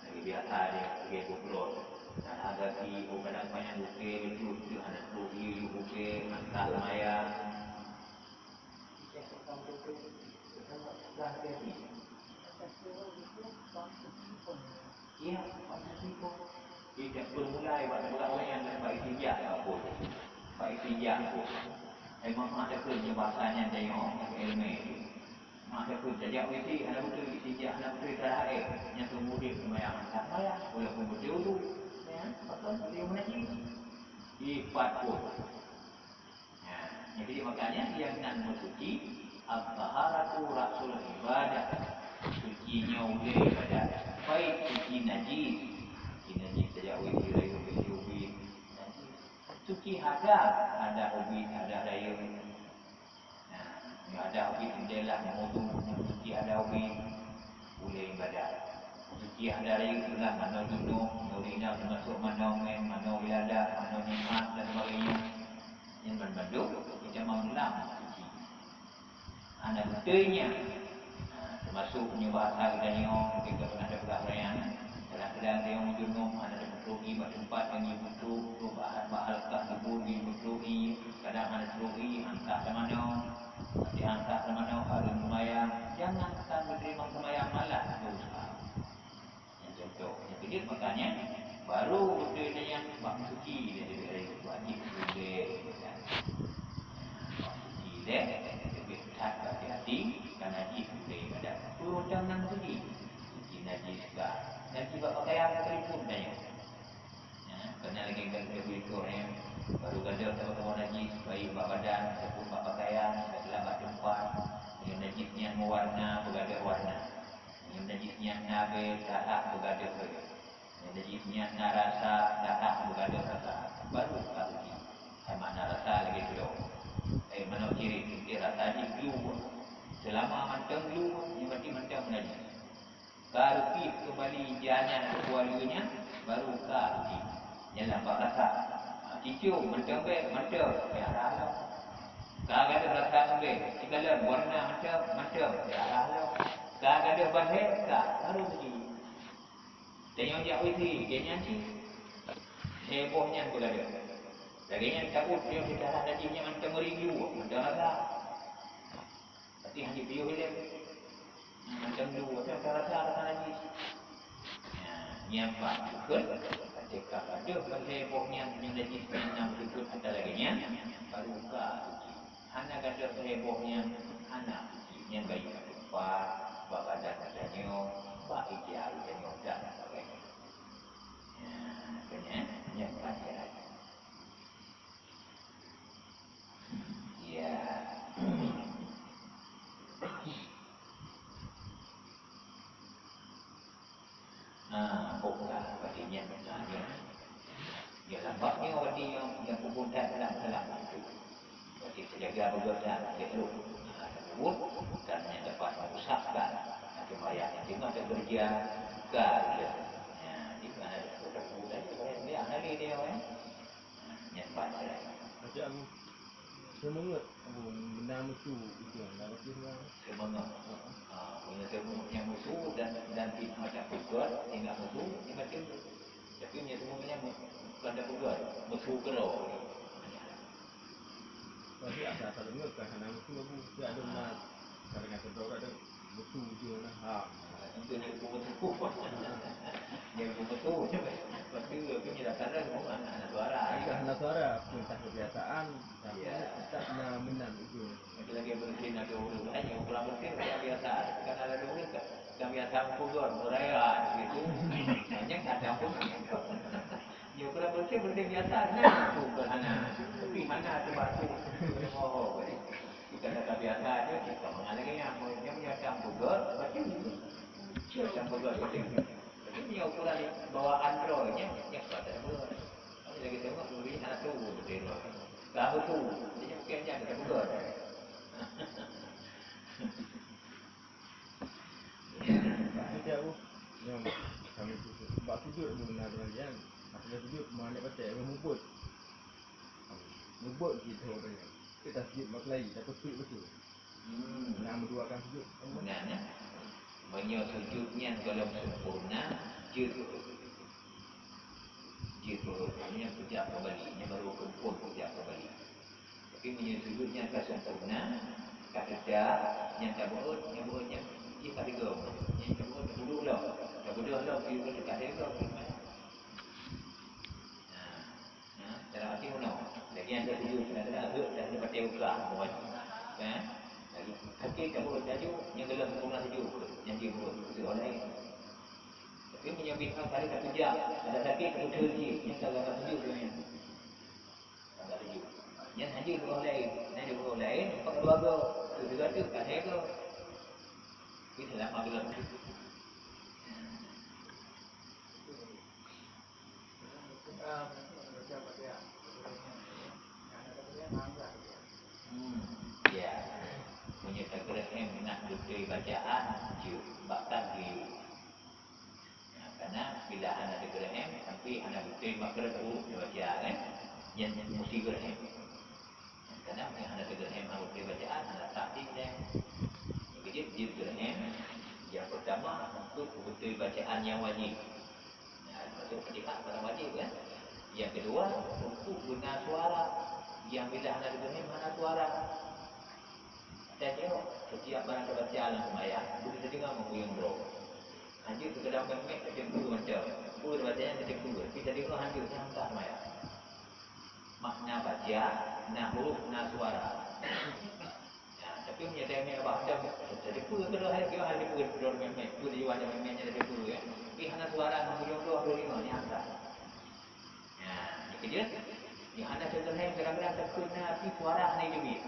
lagèe biasa deh, lagèe gobnyan. Cara gaki, oh, kadang panyang bukée, beutôi, beutôi, hana trok ie, bukée, mantah maya. Iya, maksud siko. Kita bermulai bak sebelah orang yang dapat istinja, tak apa. Bak istinja pun. Memang ada pun bahasanya tengok, ilmu. Ada pun tajak mesti, ada betul istinja, ada betul cara eh. Yang kemudian sembahyang, tak payah, walaupun betul tu. Ya, betul, dia menajis. Ipat pun. Nah, jadi makanya yang nan meusuci, at-taharatu ra'sul ibadah. Suci nyoe ulée ibadat. Baik suci najis. Suci najis saja ulée rayeuk, ulée ubit. Najis. Suci hadas, hadas ubit, hadas rayeuk. Nah, nyoe hadas ubit adalah meuwudu, suci hadas ubit. Ulée ibadat. Suci hadas rayeuk adalah manoe junub, manoe rinah, termasuk manoe mè, manoe wiladah, manoe nikmat dan sebagainya. Nyan ban mandum kita meulam suci. Hana beutôi nyan. Ha, termasuk meunyoe bahasa geutanyoe, mungkin ka pernah tapeugah lagèe nyan. Kadang-kadang tanyoe meujunub, hana tapeutrok ie bak teumpat nyang jipeutrok, trok bak, bak halkah debu jipeutrok ie, kadang hana trok ie, angkat tamanoe. Tapi angkat tamanoe, hareuem seumayang, jangankan meuneurimong seumayang, malah dosa. Nyang contoh, nyang keudeh makanya, baru beutôi nyan bak suci lé, wajib lé, bak suci lé, leubeh that hati-hati, karena jih lé ibadat. Peue macam nan suci? Suci najis ka. Dan sifat pakaian sekalipun tanya. Ya, karena lagi kan kita berikut, ya. Baru gadoh sama-sama najis, baik bak badan ataupun bak pakaian, bak teumpat. Yang najis nyan mewarna, begadoh warna. Nyang najis nyan na bèe, ka hak beugadoh bèe. Nyang najis nyan na rasa, ka hak beugadoh rasa. Baru ka suci. Hai makna rasa lagèe keudroe. Eh, manok cireng, mungkin rasa jih glu. Selama mantong glu, nyan berarti mantong najis. Ka reupih keumbali jih nyan keu peue nyan, baru ka suci. Nyan lam bab rasa. Ha, Icong mantong bèk, mantong, ya, rhah lom. Ka gadôh rasa lembek, sikalon warna mantong, mantong, ya, rhah lom. Ka gadôh ban lhèe, ka, baru lagèe. Tanyoe jak WC, lagèe nyan cit. Lhèe boh nyan peugadôh. Lagèe nyan takot, tanyoe seujarah tadi nyan mantong meurindu, mantong rasa. Tapi hana piôh ilèe. Macam tu, macam rasa-rasa lagi. Ya, nyan pat bukon, teuka gadôh ban lhèe boh nyan, nyang najis nyan na beuteupeue atra lagèe nyan, baru ka suci. Hana gadôh lhèe boh nyan, hana suci. Nyan bayi ka teumpat, bak badan geutanyoe, bak ija geutanyoe dan sebagainya. Ya, makanya, nyan pelajaran. Ya. Ah, oh, lah, berarti nyan, nah, nyan. Ya, lambat nyoe berarti nyoe, nyang peubuet that dalam, dalam itu. Berarti teujaga beugöt that, dia terus. Nah, tersebut, dan yang dapat merusakkan. Nah, cuma yang penting ada kerja, kerja. Ya, di mana ada kerja, kerja, dia, dia, dia, eh. Nyan ban jai. Aja Abu. Seumeungeut Abu, meunan meusu itu, na beutôi nyan. Seumeungeut. Ha, meunyoe seumeungeut nyang meusu dan, dan pih macam peugöt, ingat meusu, ingat tu. Tapi meunyoe seumeungeut nyang meusu, bukan dak peugöt, meusu keudroe. Tapi asal seumeungeut kan hana meusu Abu, tapi ada na kadang-kadang keudroe kadang meusu je na. Ha. Itu dia pun meusu. Dia pun meusu. Lepas tu, aku ni dah sadar, oh, hana, hana suara. Hana suara, pun tak kebiasaan. Tapi tetap na meunan itu. Lagi-lagi bersih na dua ureueng lain, nyang kurang bersih, tak biasa. Kan ada dua ureueng, tak, tak biasa meupeugöt, meuraya, gitu. Hanya kadang pun. Nyang kurang bersih, bersih biasa, nah, itu bukan hana. Tapi hana sebab tu. Oh, bukan kata biasa aja, kita mengalami yang, yang biasa meupeugöt, macam ni. Macam peugöt, macam ni. Tapi ni ukuran bawaan droe, nya, nya kuat dah peugöt. Tapi lagi tengok, duri hana tu, betul. Tahu tu, dia bukan nya, dia peugöt. Bak sujud, Abu. Nyoe, kami sujud. Bak sujud, Abu, na dengan lian. Aku dah sujud, meuaneuk batèe, meubuet. Meubuet gitu, katanya. Kita sujud bak keulayie, tapi sujud betul. Hmm. Nah, meuduakan sujud. Nah, nah. Meunyoe sujud nyan gohlom sempurna, jeuet. Jeuet, nyan peujak keumbali, nyan baru rukun peujak keumbali. Tapi meunyoe sujud nyan ka sempurna, ka teucap, nyan tabeuet, nyan beuet, nyan jih ka digong. Nyan tabeuet, tabeudôh lom. Tabeudôh lom, jih ka teucap, digong. Nah, nah, dalam arti meunoe. Lagi nyan sujud, kadang-kadang rhot dan seperti uka, bukan? Kan? Lagi sakit tabeuet laju, nyan gohlom sempurna sujud, nyan jih beuet, sujud laén. Tapi meunyoe bintang kali tapeujak, ada sakit, tapeuteuh jih, nyan ka gata sujud nyan. Agak laju. Nyan hana jeuet ureueng laén. Nyan jeuet ureueng laén, empat keluarga. Tu juga tu, tak ada ke? Kita dah maklum. Hmm, ya. Meunyoe tageureuhem nak beutôi bacaan, jeuet bak takbir. Nah, karena bila hana teugeureuhem, tapi hana beutôi makhraj huruf neubaca, kan? Nyan musti geureuhem. Karena meunyoe hana teugeureuhem hana beutôi bacaan, hana sah deh. Jadi, jeuet geureuhem, nyang peurtama, untuk beutôi bacaan nyang wajéb. Nah, termasuk Fatihah barang wajéb, kan? Nyang keudua, untuk beuna suara. Nyang bila hana teugeureuhem, hana suara. Tanyoe, setiap barang tabaca lam seumayang, beuna teudeungoe ngon buyong droe. Hanjeuet seukeudar mèk-mèk teudeungoe macam, peue tabaca nyan teudeungoe, tapi teudeungoe hanjeuet, nyan hana sah seumayang. Makna baca, na huruf, na suara. Nah, tapi meunyoe tanyoe mèk bak macam, teudeungoe keudroe hai, teudeungoe hai, teudeungoe keudroe mèk-mèk, peue tujuan mèk-mèk nyan teudeungoe, ya. Tapi hana suara ngon buyong droe, teudeungoe, nyan hana sah. Nah, nyang keujeuet, nyang hana teugeureuhem gara-gara takheun na pih suara hana jiteubiet.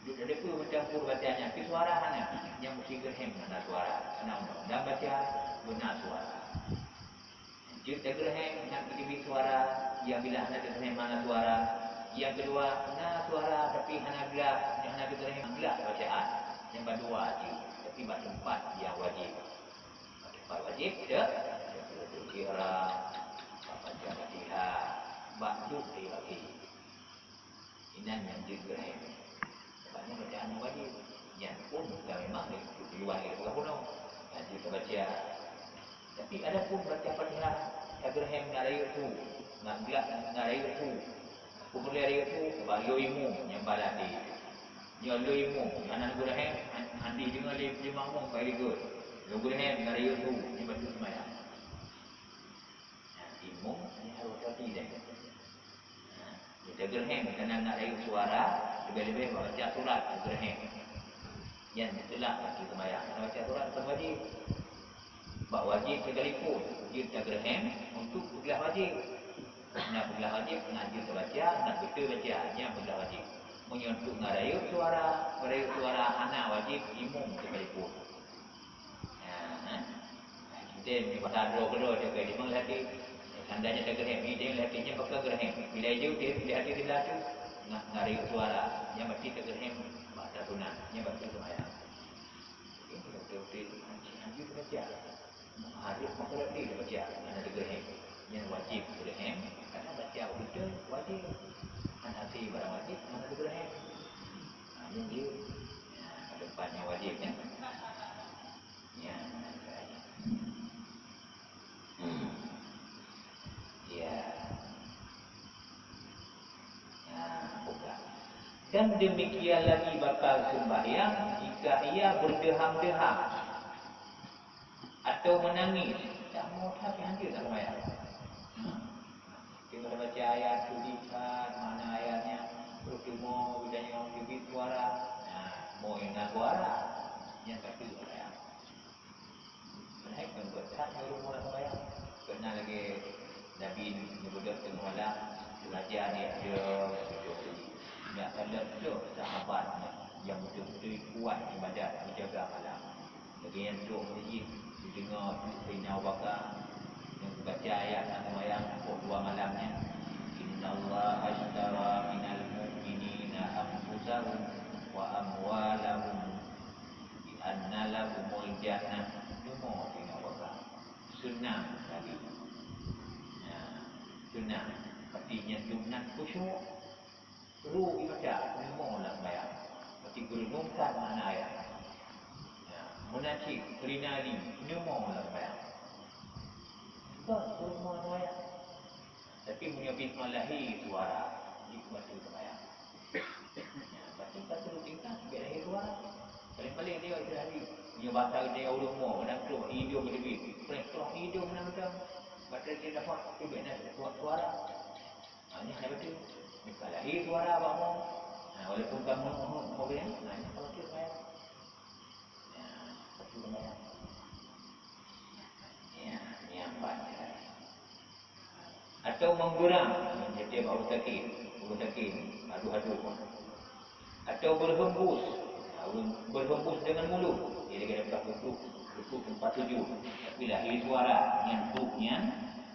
Duek tadeungoe macam peue baca nyan, pih suara hana. Nyang musti geureuhem hana suara. Karena undang-undang baca beuna suara. Jeuet tageureuhem nak jiteubiet suara, nyang bila hana teugeureuhem hana suara. Nyang keudua, na suara tapi hana glah, nyang hana teugeureuhem glah bacaan. Nyang bandua jih, tapi bak teumpat nyang wajéb. Bak teumpat wajéb, ya. Ihram, baca Fatihah, Bak duek di lagi. Inan nyang jeuet geureuhem. Sebab nyan bacaan nyang wajéb. Nyan pun bukan memang di luar daripada bunoe. Nyang jeuet tabaca. Tapi adapun baca Fatihah, tageureuhem na rayeuk su, na glak na rayeuk su. Peue peureulée rayeuk su, sebab lôn imum nyang balaté. Nyoe lôn imum, hana geureuhem, han-, hana deungoe lé makmum, very good. Lôn geureuhem na rayeuk su, nyan bacut seumayang. Nah, imum hanya harus hati deh. Nah, kita geureuhem keunan nak rayeuk suara, leubeh-leubeh bak baca surat geureuhem. Nyan teulah bagi seumayang. Karena baca surat bukan wajib. Bak wajib sekalipun, jeuet tageureuhem untuk peuglah wajib. Nah, peuglah wajib, nak jeuet tabaca, nak beutôi baca, nyan peuglah wajib. Meunyoe untuk ngon rayeuk suara, ngon rayeuk suara hana wajib imum sekalipun. Nah, nah. Kita ni pasal droe keudroe jaga di mang lagi. Tandanya tak geureuhem, ini lagi nya bakal geureuhem. Bila dia dia dia hati dia tu, nak ngari suara, nya mati tak geureuhem, mata sunat, nya baca seumayang. Ini betul-betul haji, haji baca. Harus maka dia baca, hana geureuhem. Nya wajib geureuhem, karena baca betul wajib. Hana hati barang wajib, hana geureuhem. Ha, ini dia. Ya, ada empat yang wajib kan? Ya. Hmm. Ya. Nah, buka. Dan demikian lagi bakal sembahyang jika ia berdeham-deham atau menangis. Tak mau tapi hancur tak sembahyang. Tengok baca ayat tu lihat mana ayatnya. Terus cuma geutanyoe teubiet suara. Nah, mau yang nak suara. Yang kata ayat. Hai, kan buat that nyuruh orang sembahyang. Pernah lagi Nabi nyebut tengah malam, sengaja dia ada, nak ada tu sahabat yang betul-betul kuat ibadat menjaga malam. Lagi yang duduk masjid, didengar tu Sayyidina Abu Bakar yang baca ayat nak sembahyang pukul dua malamnya. Innallaha ashtara minal mu'minina anfusahum wa amwalahum bi anna lahumul jannah. Nyoe tengok baka. Sunnah Nabi. Ya, sunnah. Artinya sunnah khusyuk. Ru ibadah, nyoe lam bayang. Berarti geurenungkan makna ayat. Ya, munajat, rinali, nyoe lam bayang. Sebab geurenung ayat. Tapi meunyoe bit malahi suara, di kuat tu bayang. Ya, berarti satu tingkat, bit lahé suara. Paling-paling dia udah hari. Meunyoe bahasa dia ureueng mo, kadang tu hidung lebih. Paling tu hidung nak macam. Baterai dia dapat, tu bit nak kuat suara. Ha, ini ada betul. Bukan lahé suara bak mo. Ha, walaupun kamu mau, mau, mau, ha, ini kalau tu saya. Ya, satu dengan yang. Ya, ini yang banyak. Atau menggerang, jadi bak ureueng sakit, ureueng sakit, aduh-aduh. Atau berhembus, ha, ureueng berhembus dengan mulut, jadi kena buka kutu, kutu tempat tujuh. Tapi lahé suara, nyan tu, nyan,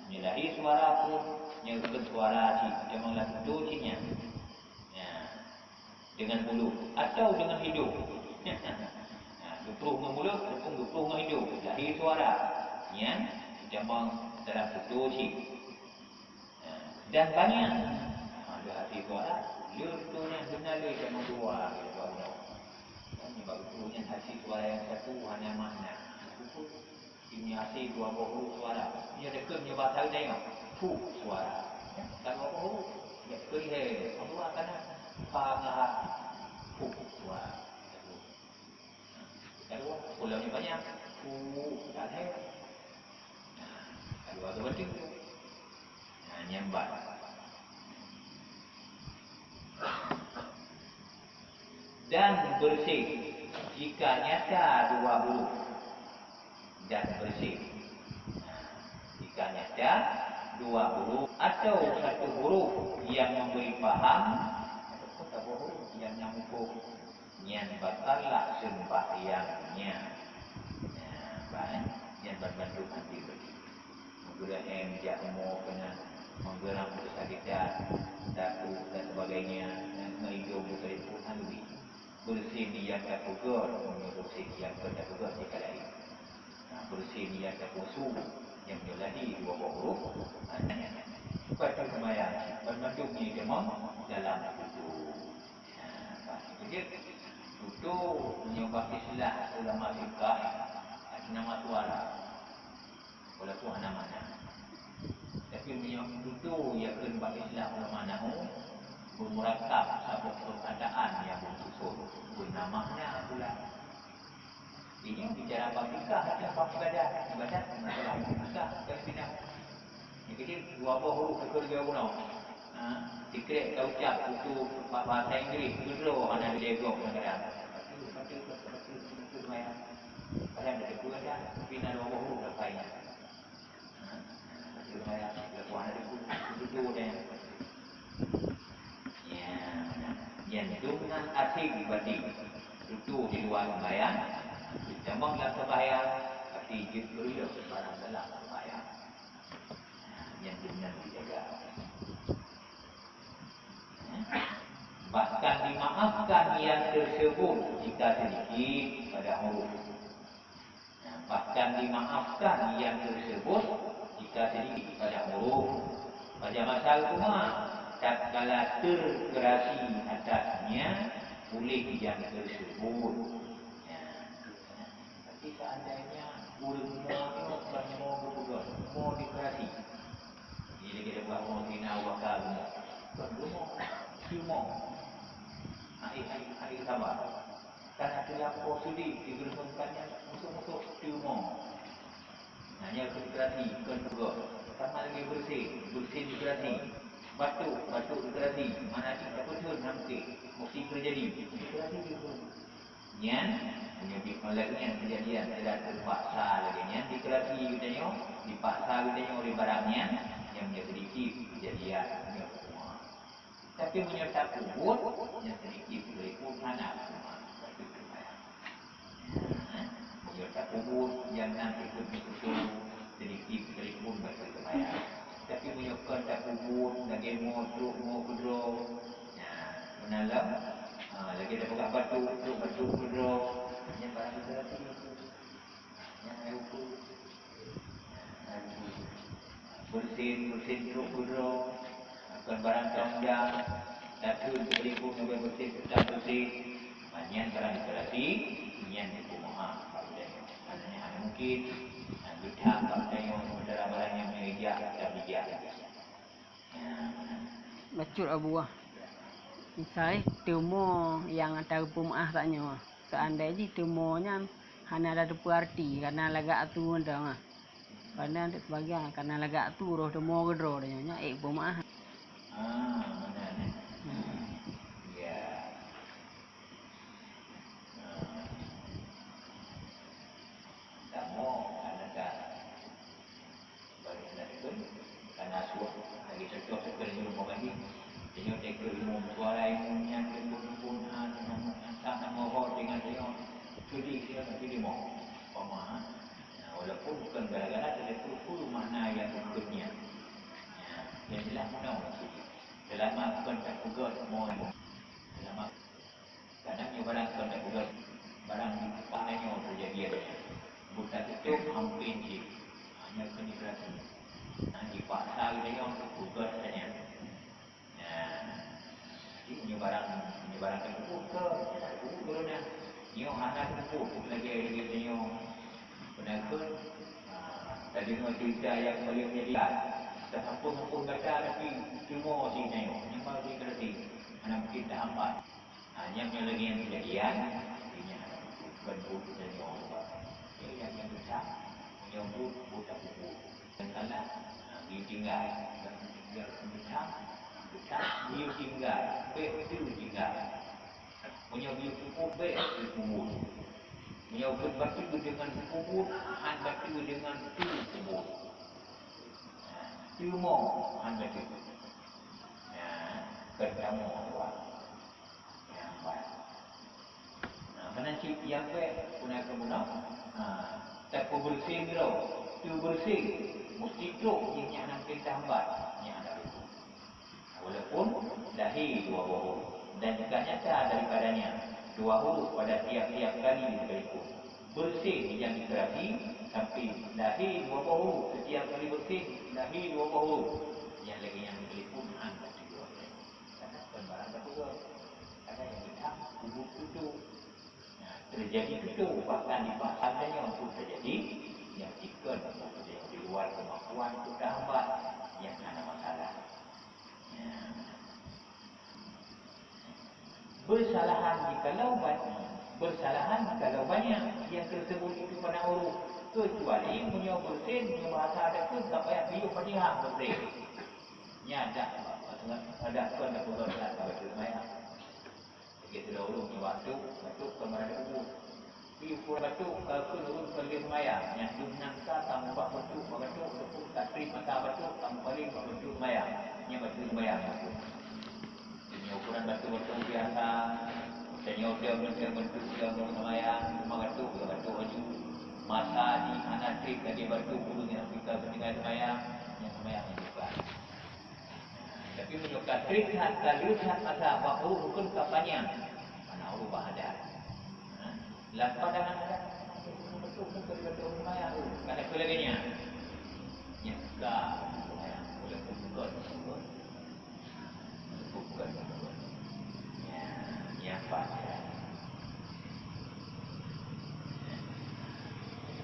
nyan lahé suara tu, nyan bukan suara cit, memang lah tu cit nyan. Ya. Dengan mulut atau dengan hidung. Ha, geupruh ngon mulut ataupun geupruh ngon hidung. Lahé suara. Nyan, jamang dalam tutoe cit. Ha, dan banyak. Ha, lahé suara. Lé tutoe nyan beuna lé jamang dua, lé dua bunoe. Ha, nibak tutoe nyan hati suara nyang satu hana makna. Ini asli dua boh huruf suara. Ini ada ke nyoba tahu tengok. Fu suara. Ya, tak dua boh huruf. Ya, ke he. Apa akan ha, ha, ha. Fu suara. Kedua, pulau ni banyak. Fu, tak ada. Nah, kedua tu betul. Nah, nyambat. Dan bersih jika nyata dua huruf. Dan bersih. Jika nyata dua huruf atau satu huruf yang memberi paham, ataupun satu huruf yang nyambung, nyan batallah sembahyangnya. Nah, baik. Nyan ban-, bantu nanti bagi. Menggeureuhem jak umu keunan, menggeurang kesakitan, takut dan sebagainya, dan meuidong beutôi pun hana. Beureuséh nyang tapeugöt, meunyoe beureuséh nyang kon tapeugöt di kalai. Nah, beureuséh nyang tapeugöt su, nyang meunyoe lahé dua boh huruf, nah, nyan, nyan, nyan. Bukan kan seumayang. Tu meunyoe bak istilah ulama fiqah, hana masalah. Walaupun hana makna. Tapi meunyoe tutoe nyang kheun bak istilah ulama nahwu, beumurakab saboh peurkataan nyang beususun, beuna makna pula. Ini bicara bab nikah atau bab ibadat. Ibadat masalah nikah dan pinah. Jadi dua boh huruf ikut dia guna. Ha, sikrek taucap untuk bahasa Inggris, keudroe hana dilegok kadang-kadang. Patu, patu, patu, patu, patu, maya. Kadang ada pun ada, tapi na dua boh huruf dah pakai. Ha, patu, maya, lepas ada pun, patu, patu, ada. Ya, nyan dum nan asing berarti. Tutoe di luar sembahyang, tamong lam sembahyang, tapi jeuet keureuloh barang dalam sembahyang. Nyan dum nan dijaga. Bahkan dimaafkan yang tersebut jika sedikit pada huruf. Bahkan dimaafkan yang tersebut jika sedikit pada huruf. Pada masa Umar, tatkala tergerasi atasnya oleh yang tersebut. Ya. Tapi seandainya ureueng mo nyoe kon mo geupeugah, mo digerasi. Jadi kita buat mo sina waka mo. Kon mo, cuma. Hai, hai, hai, sabar. Kana teulampo sudi digeureumeungkan nyan musoh-musoh teumo. Nah, nyan keu digerasi, kon peugah. Sama lagèe beureusin, beureusin digerasi. Batuk, batuk digerasi. Mana cit tapeutheun hana mungken. Mesti teujadi. Digerasi digeureumeung. Nyan, meunyoe bit malak nyan keujadian tidak terpaksa lagèe nyan, digerasi geutanyoe, dipaksa geutanyoe oleh barang nyan, nyan meunyoe sedikit keujadian, nyoe semua. Tapi meunyoe tapeubuet, nyan sedikit sekalipun hana teuma bacut seumayang. Meunyoe tapeubuet, nyang na ikut meususun, sedikit sekalipun bacut seumayang. Tapi meunyoe kon tapeubuet, lagèe mo trok mo keudroe, nyan meunan lom, ha, lagèe tapeugah bacut, trok bacut keudroe, nyan barang itu. Nyan hai uku. Hai uku. Beureusin, beureusin trok keudroe. Kon barang ka undang. Tatheun beuleubeh beureusin, teutab beureusin. Nyan barang digerasi, nyan dikumoha bak geutanyoe. Karena nyan hana mungkin, nyan geutham bak geutanyoe, sementara barang nyang meunyoe jak, ka bijak. Bacut Abu ah. Misai teumo nyang ata geupeumaáh tanyoe. Seandai jih teumo nyan hana tateupeue arti, kana lagak atu mantong ah. Kana sebagian kana lagak atu roh teumo keudroe tanyoe nyan ék peumaáh. Ah, meunan, eh? Hmm. Ya. Ah. Tamo kana ka Bagi aneuk keu, kana asuh, lagi contoh keu ilmu pemaham. Jadi, keu ilmu suara ilmu nyan, ilmu pun, ha, sama ho dengan dia. Jadi, dia, jadi mau. Paham, ha? Nah, walaupun bukan gara-gara, tapi itu makna yang berikutnya. Ya, yang jelas mana maksudnya. Selama bukan tak pegat, mau. Selama Kadang nyoe barang kon tapeugah, barang di depan nyoe teujadi nyan. Buta tutup hampin jih. Hanya keu diperhati. Nah, dipaksa lé nyoe untuk tugas saja. Nah, jadi nyoe barang, nyoe barang teupeu ke, teupeu guru nah. Nyoe hana teupeu lagi lagi nyoe. Penakut, ah, tadi nyoe cerita yang paling jadi. Dah ampun-ampun kata tapi cuma si nyoe, nyembah si berarti. Hana mungkin tahambat. Ha, nyang, nyang lagèe nyan keujadian, artinya, kon buet geutanyoe. Jadi, nyang, nyang geucham, meunyoe buet, buet tapubuet. Nyang salah, ha, geutinggai. Nyang, nyang geucham, geucham, geutinggai. Bèk geutinggai. Meunyoe geupubuet, bèk geupubuet. Meunyoe kon bacut deungon pubuet, han bacut deungon pubuet. Ha, cuma han bacut. Ha, kon kamoe tuan. Nyang ban. Nah, meunan cit nyang bèk guna keu bunoe. Nah, tapeubeureuséh droe, teubeureuséh, meusitrok jih nyang hana mungken tahambat, nyang hana rukun. Walaupun lahé dua boh huruf dan juga nyata daripadanya dua huruf pada tiap-tiap kali sekalipun. Beureuséh nyang dikeurasi, tapi lahé dua boh huruf, setiap kali beureuséh lahé dua boh huruf. Nyang lagèe nyan sekalipun hana teupeue. Karena kon barang tapeugah. Karena nyang hitam, kubur tutup. Teujadi tutoe, bahkan di pasal tanyoe pun teujadi, nyang dikeue di luar keumampuan untuk tahambat, nyang hana masalah. Ya. Beusalahan jikalau banyak, beusalahan jikalau banyak nyang teuseubut itu padang uroe, keucuali meunyoe beureusen, meunyoe bahasa adat tu ka payah piôh Fatihah beureusen. Nyan dak, dak kon dak peugah salah ka bacut mayang. Lagèe sidroe ureueng nyoe bacut, bacut kon meurada ubur. Di ukuran bacut, eh, kheun ureueng kon lheueh seumayang, nyan dum nan ka, ka mubah bacut bak bacut, ataupun ka trép mata bacut, ka mupaleng bak bacut seumayang. Nyan bacut seumayang bacut. Nyoe ukuran bacut-bacut biasa, tanyoe dia meuntang bacut dia ureueng seumayang, cuma bacut, ya bacut laju. Masa jih hana trép lagèe bacut ureueng nyang tinggai tinggai seumayang, nyan seumayang nyang bukan. Tapi meunyoe ka trép that, ka lheueh that masa bak uroe rukon ka panyang, mana uroe bah adat. Ha? Lam pandangan adat, beutôi-beutôi ureueng maya tu. Ka takheun lagèe nyan. Nyan ka ureueng maya, walaupun bukon, bukon. Bukon, bukon. Ya, nyan pajan.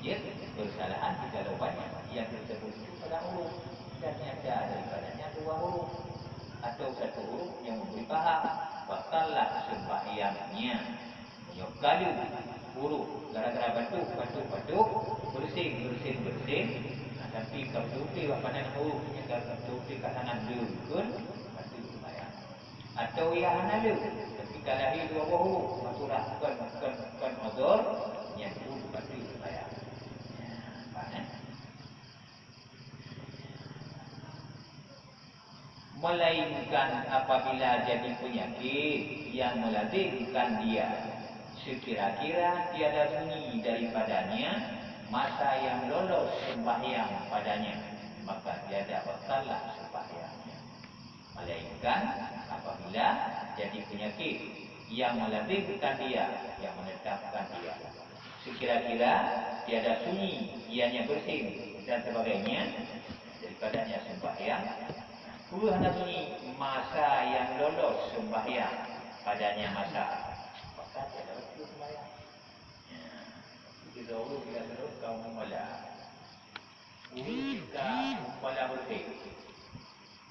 Ya, beusalahan jikalau banyak nyang teuseubut itu padang uroe, dan nyata daripadanya dua huruf atau satu huruf nyang meubri paha, batallah seumbahyangnya. Meunyoe ka lheueh huruf gara-gara bacut, bacut, bacut, beureusen, beureusen, beureusen, nah, tapi ka beutôi-beutôi bak pandangan huruf nyan ka beutôi-beutôi ka sangat lheueh rukon, bacut seumayang. Atawa ia hana lheueh, tapi ka lahé dua boh huruf, masalah kon, kon, kon uzur, nyan pun bacut seumayang. Nyan, paham, eh? Melainkan apabila jadi penyakit yang melazimkan dia, sekira-kira tiada sunyi daripadanya masa yang lolos sembahyang padanya, maka tiada batallah sembahyangnya. Melainkan apabila jadi penyakit yang melazimkan dia, yang menetapkan dia. Sekira-kira tiada sunyi, ianya bersin dan sebagainya, daripadanya sembahyang, peue hana sunyi, masa yang lolos sembahyang padanya masa, maka tiada bacut sembahyang. Ya, itu dahulu bila terus kaum mula. Ureueng ka mupala beureusen.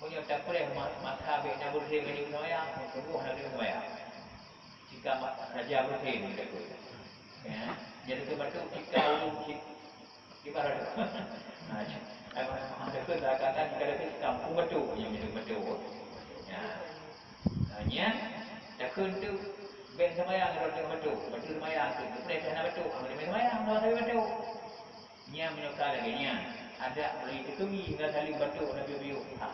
Meunyoe tapreh ma-, masa bèk na beureusen keu jeuet seumayang, sunggoh na jeuet seumayang. Jika ma-, raja beureusen, beutôi. Ya, jadi keu bacut jika ureueng ci-, ibarat. Ha, ci-, ai, ma-, ma-, takheun seakan-akan jika takheun kampung bacut, nyang jeuet bacut. Ya. Ha, nyan, takheun tu bèk seumayang rot bacut, bacut seumayang tu, tapreh hana bacut, ha, bèk seumayang, sama-sama bacut. Nyan meunyoe ka lagèe nyan, adak meulai teukeumi hingga saleuem bacut na piôh-piôh. Ah,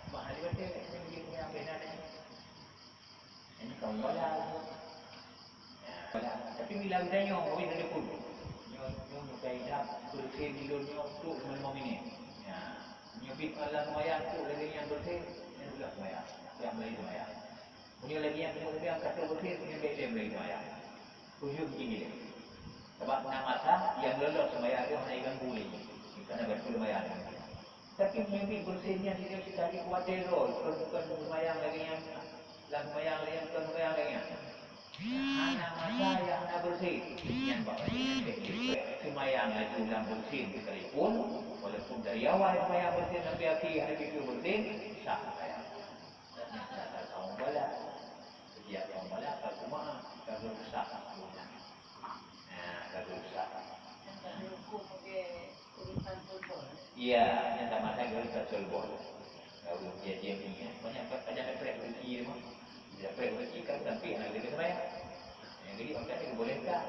bah, ada bacut, ada bacut, ada bacut. Ini kaum bala. Ya, bala. Tapi bila kita nyoe, weh, ada pun. Nyoe, nyoe, nyoe, kaedah, beureusen di lôn nyoe, trok lima, lima minit. Ya. Nyoe bit Allah seumayang, trok lagèe nyan beureusen, nyan ulah seumayang. Ulah meulai seumayang. Meunyoe lagèe nyan teungoh seumayang ka trok beureusen, nyan bèk lé meulai seumayang. Tujuh begini deh. Sabab na masa nyang lolos seumayang tu hana ganggu lé. Karena bacut seumayang. Tapi meunyoe bit beureusen nyan, dia sekali kuat terus, kon, kon seumayang lagèe nyan, lam seumayang lagèe nyan, kon seumayang lagèe nyan. Hana masa nyang hana beureusen. Nyan bak nyan bèk lé. Seumayang laju lam beureusen sekalipun, walaupun dari awal seumayang beureusen sampai akhé hana piôh beureusen, sah seumayang. Karena kata kaum bala, setiap kaum bala ka kumaha, ka geurusak bunoe. Nah, ka geurusak. Iya, nyata mata geurusak sulbon. Kalau dia dia ni, banyak pada ada prek rezeki dia mah. Dia prek rezeki kan sampai anak dia kena bayar. Yang jadi makanya boleh tak?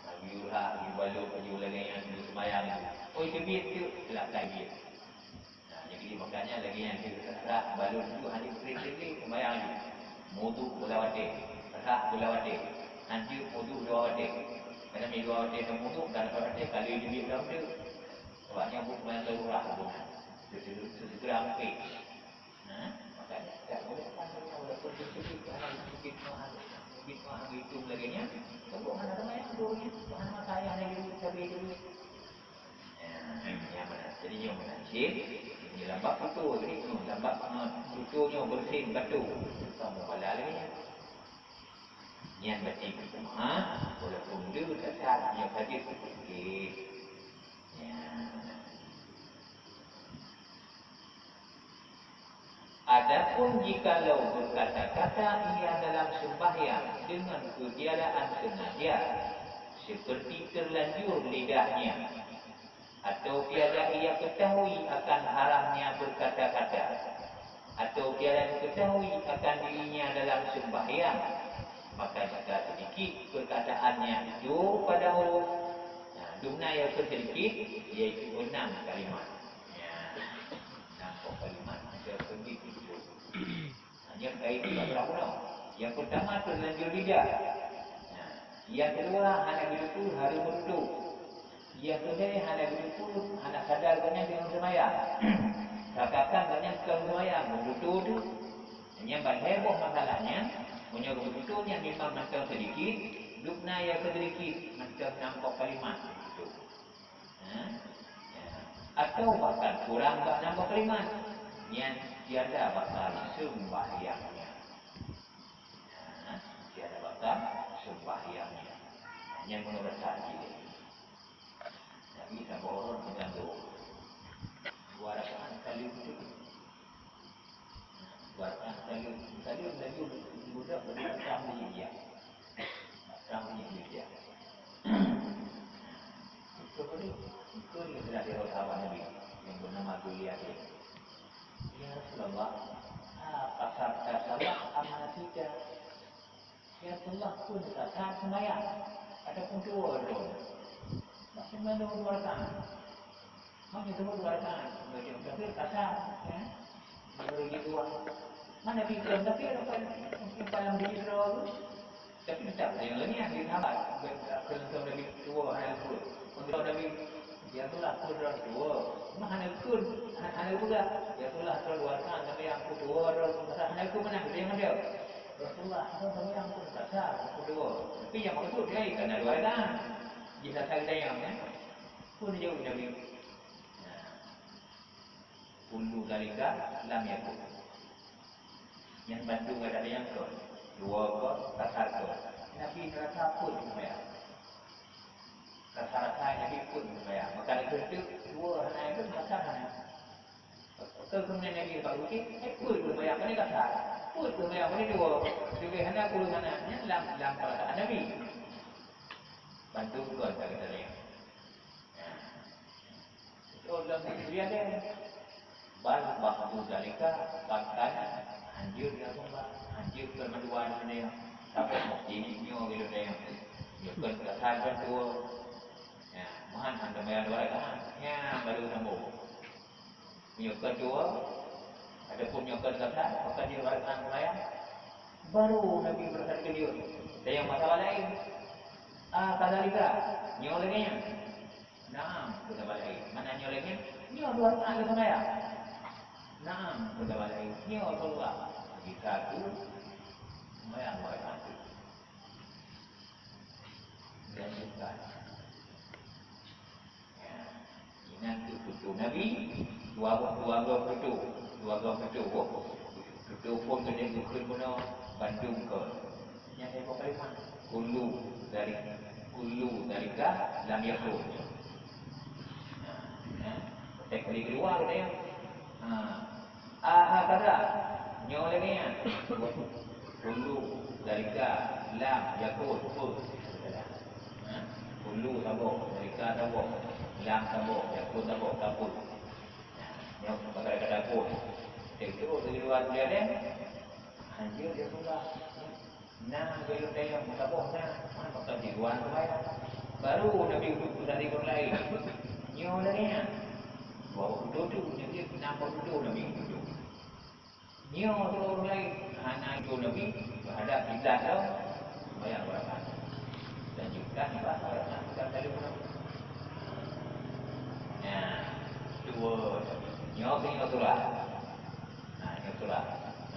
Lagi ulah, lagi balut, lagi ulah yang sembahyang. Oh, itu biar tu, kelak lagi. Nah, jadi makanya lagi yang kita rhah balon tu hanya kering-kering sembahyang lagi. Muduk bola watèe, rhah bola watèe, hanjeuet muduk dua watèe. Karena mi dua watèe dan muduk dan dua watèe kali duit dalam tu. Sebabnya bukan sembahyang darurat bukan. Sesegera mungkin. Nah, makanya tak boleh kan walaupun sedikit hanya sedikit mahal, sedikit mahal itu lagi nya. Sebab hana ramai tu ni, hana saya hanya dulu cabai dulu. Ya, yang mana? Jadi yang mana? Shin, ini lambak putu, jadi tu lambak, eh, putu nyo beureusen batu. Kamu bala lagi. Nyan baca berjamaah, walaupun dua rakaat nyoe saja sedikit. Ya. Adapun jikalau berkata-kata ia dalam sembahyang dengan ketiadaan sengaja, seperti terlanjur lidahnya, atau tiada ia ketahui akan haramnya berkata-kata, atau tiada diketahui akan dirinya dalam sembahyang, maka jika sedikit perkataannya itu pada huruf, nah, dumna yang sedikit, yaitu enam kalimat. Ya. Nampak kalimat macam kembali tidur. Hanya kait dengan berapa. Yang pertama terlanjur lidah. Nah, yang kedua hana geuteupeue hareuem meututoe. Yang kedua hana geuteupeue, hana sadar gobnyan deungon seumayang. Kakak gobnyan tukang seumayang, meututoe tu. Nyang ban heboh masalahnya, meunyoe meututoe nyan memang mantong sedikit, dubna ya sedikit, mantong nampak kalimat. Ha? Ya. Atau bahkan kurang bak nambah kalimat. Nyan tiada batal sembahyangnya. Ha? Tiada batal sembahyangnya. Nyan menurut saya. Tapi saboh ureuëng peugah dua rakaat kali itu. Bahkan kali, kali laju budak beri akam di dia. Akam di dia. Itu tadi, itu ni sudah dia sahabat Nabi yang bernama Abu Yahya. Ya Rasulullah, apa sabda salah amal kita? Ya Rasulullah, pun rakaat sembahyang ataupun dua rakaat. Masih mandum dua rakaat. Maknanya dua rakaat. Baca mutafir kasar, ya. Baru di dua. Mana Nabi ikram mutafir apa? Mungkin palam di dua tu. Tapi tetap ada yang lain yang dihambat. Kalau Nabi dua hana ikut. Kalau Nabi, ya Rasulullah, aku dah dua. Mana hana ikut? Hana ikut dah. Ya Rasulullah, aku dua rakaat, tapi yang aku dua dah. Masa hana ikut mana? Ada yang ada. Rasulullah, aku dua yang aku rasa, aku dua. Tapi yang maksud dia, kan ada dua rakaat. Di rakaat yang, ya. Pun jauh Nabi. Nah. Kullu zalika lam yakun. Yang bandum ada yang kon. Dua kon, kasar kon. Nabi rasa pun sembahyang. Rasa-rasa Nabi pun sembahyang. Maka itu, dua hana itu, kasar hana. Betul kemudian Nabi Pak Bukit, eh, pun sembahyang, mana kasar. Pun sembahyang, mana dua. Lebih hana, pun hana. Ini lam, lam perasaan Nabi. Bandum kon, tak kata dia. Nah. Oh, lam Nabi ada. Bal ba'du zalika, bahkan hanjeuet ya Allah, hanjeuet keu mandua dunia. Sampai mesti nyoe gitu deh. Nyoe kan kasar kan dua. Ya, mahan hantam bayar dua rakaat. Ya, baru sambung. Nyoe kan dua. Adapun nyoe kan kasar, maka dia dua rakaat sembahyang. Baru Nabi berkata dia. Dan yang masalah lain. Ah, kadzalika. Nyoe lagèe nyan. Naam, kata balai. Mana nyoe lagèe? Nyoe dua rakaat lé sembahyang. Naam, kata balai. Nyoe Rasulullah. Jika tu, sembahyang dua rakaat tu. Dan bukan. Ya. Inan tu tutoe Nabi, dua, dua gom tutoe. Dua gom tutoe. Tutoe phôn keuneuk geukheun bunoe bandum kon. Nyan saboh kalimat. Kullu dzalik, kullu dzalika lam yakun. Nah, nah. Tek kali keudua tu ya. Ha. Aha kada. Nyoe lagèe nyan. Kullu dzalika lam yakun. Ha. Kullu saboh, dzalika saboh, lam saboh, yakun saboh, kapun. Nah, nyoe pakon kata kun. Tek tu di luar dia deh. Hanjeuet dia pula. Nah, gayung dayang saboh nah, mana pakai di luar tu bayar. Baru Nabi udah di lain. Nyoe lagèe nyan. Dua waktu tu, jadi nampak tu Nabi tu. Nyoe tu ureueng lain. Hana tu Nabi, berhadap kiblat tu. Bayar berapa? Dan juga ni, Pak, orang nak pegang tali pun. Nah, dua Nabi. Nyoe tu, nyoe tu lah. Nah, nyoe tu lah.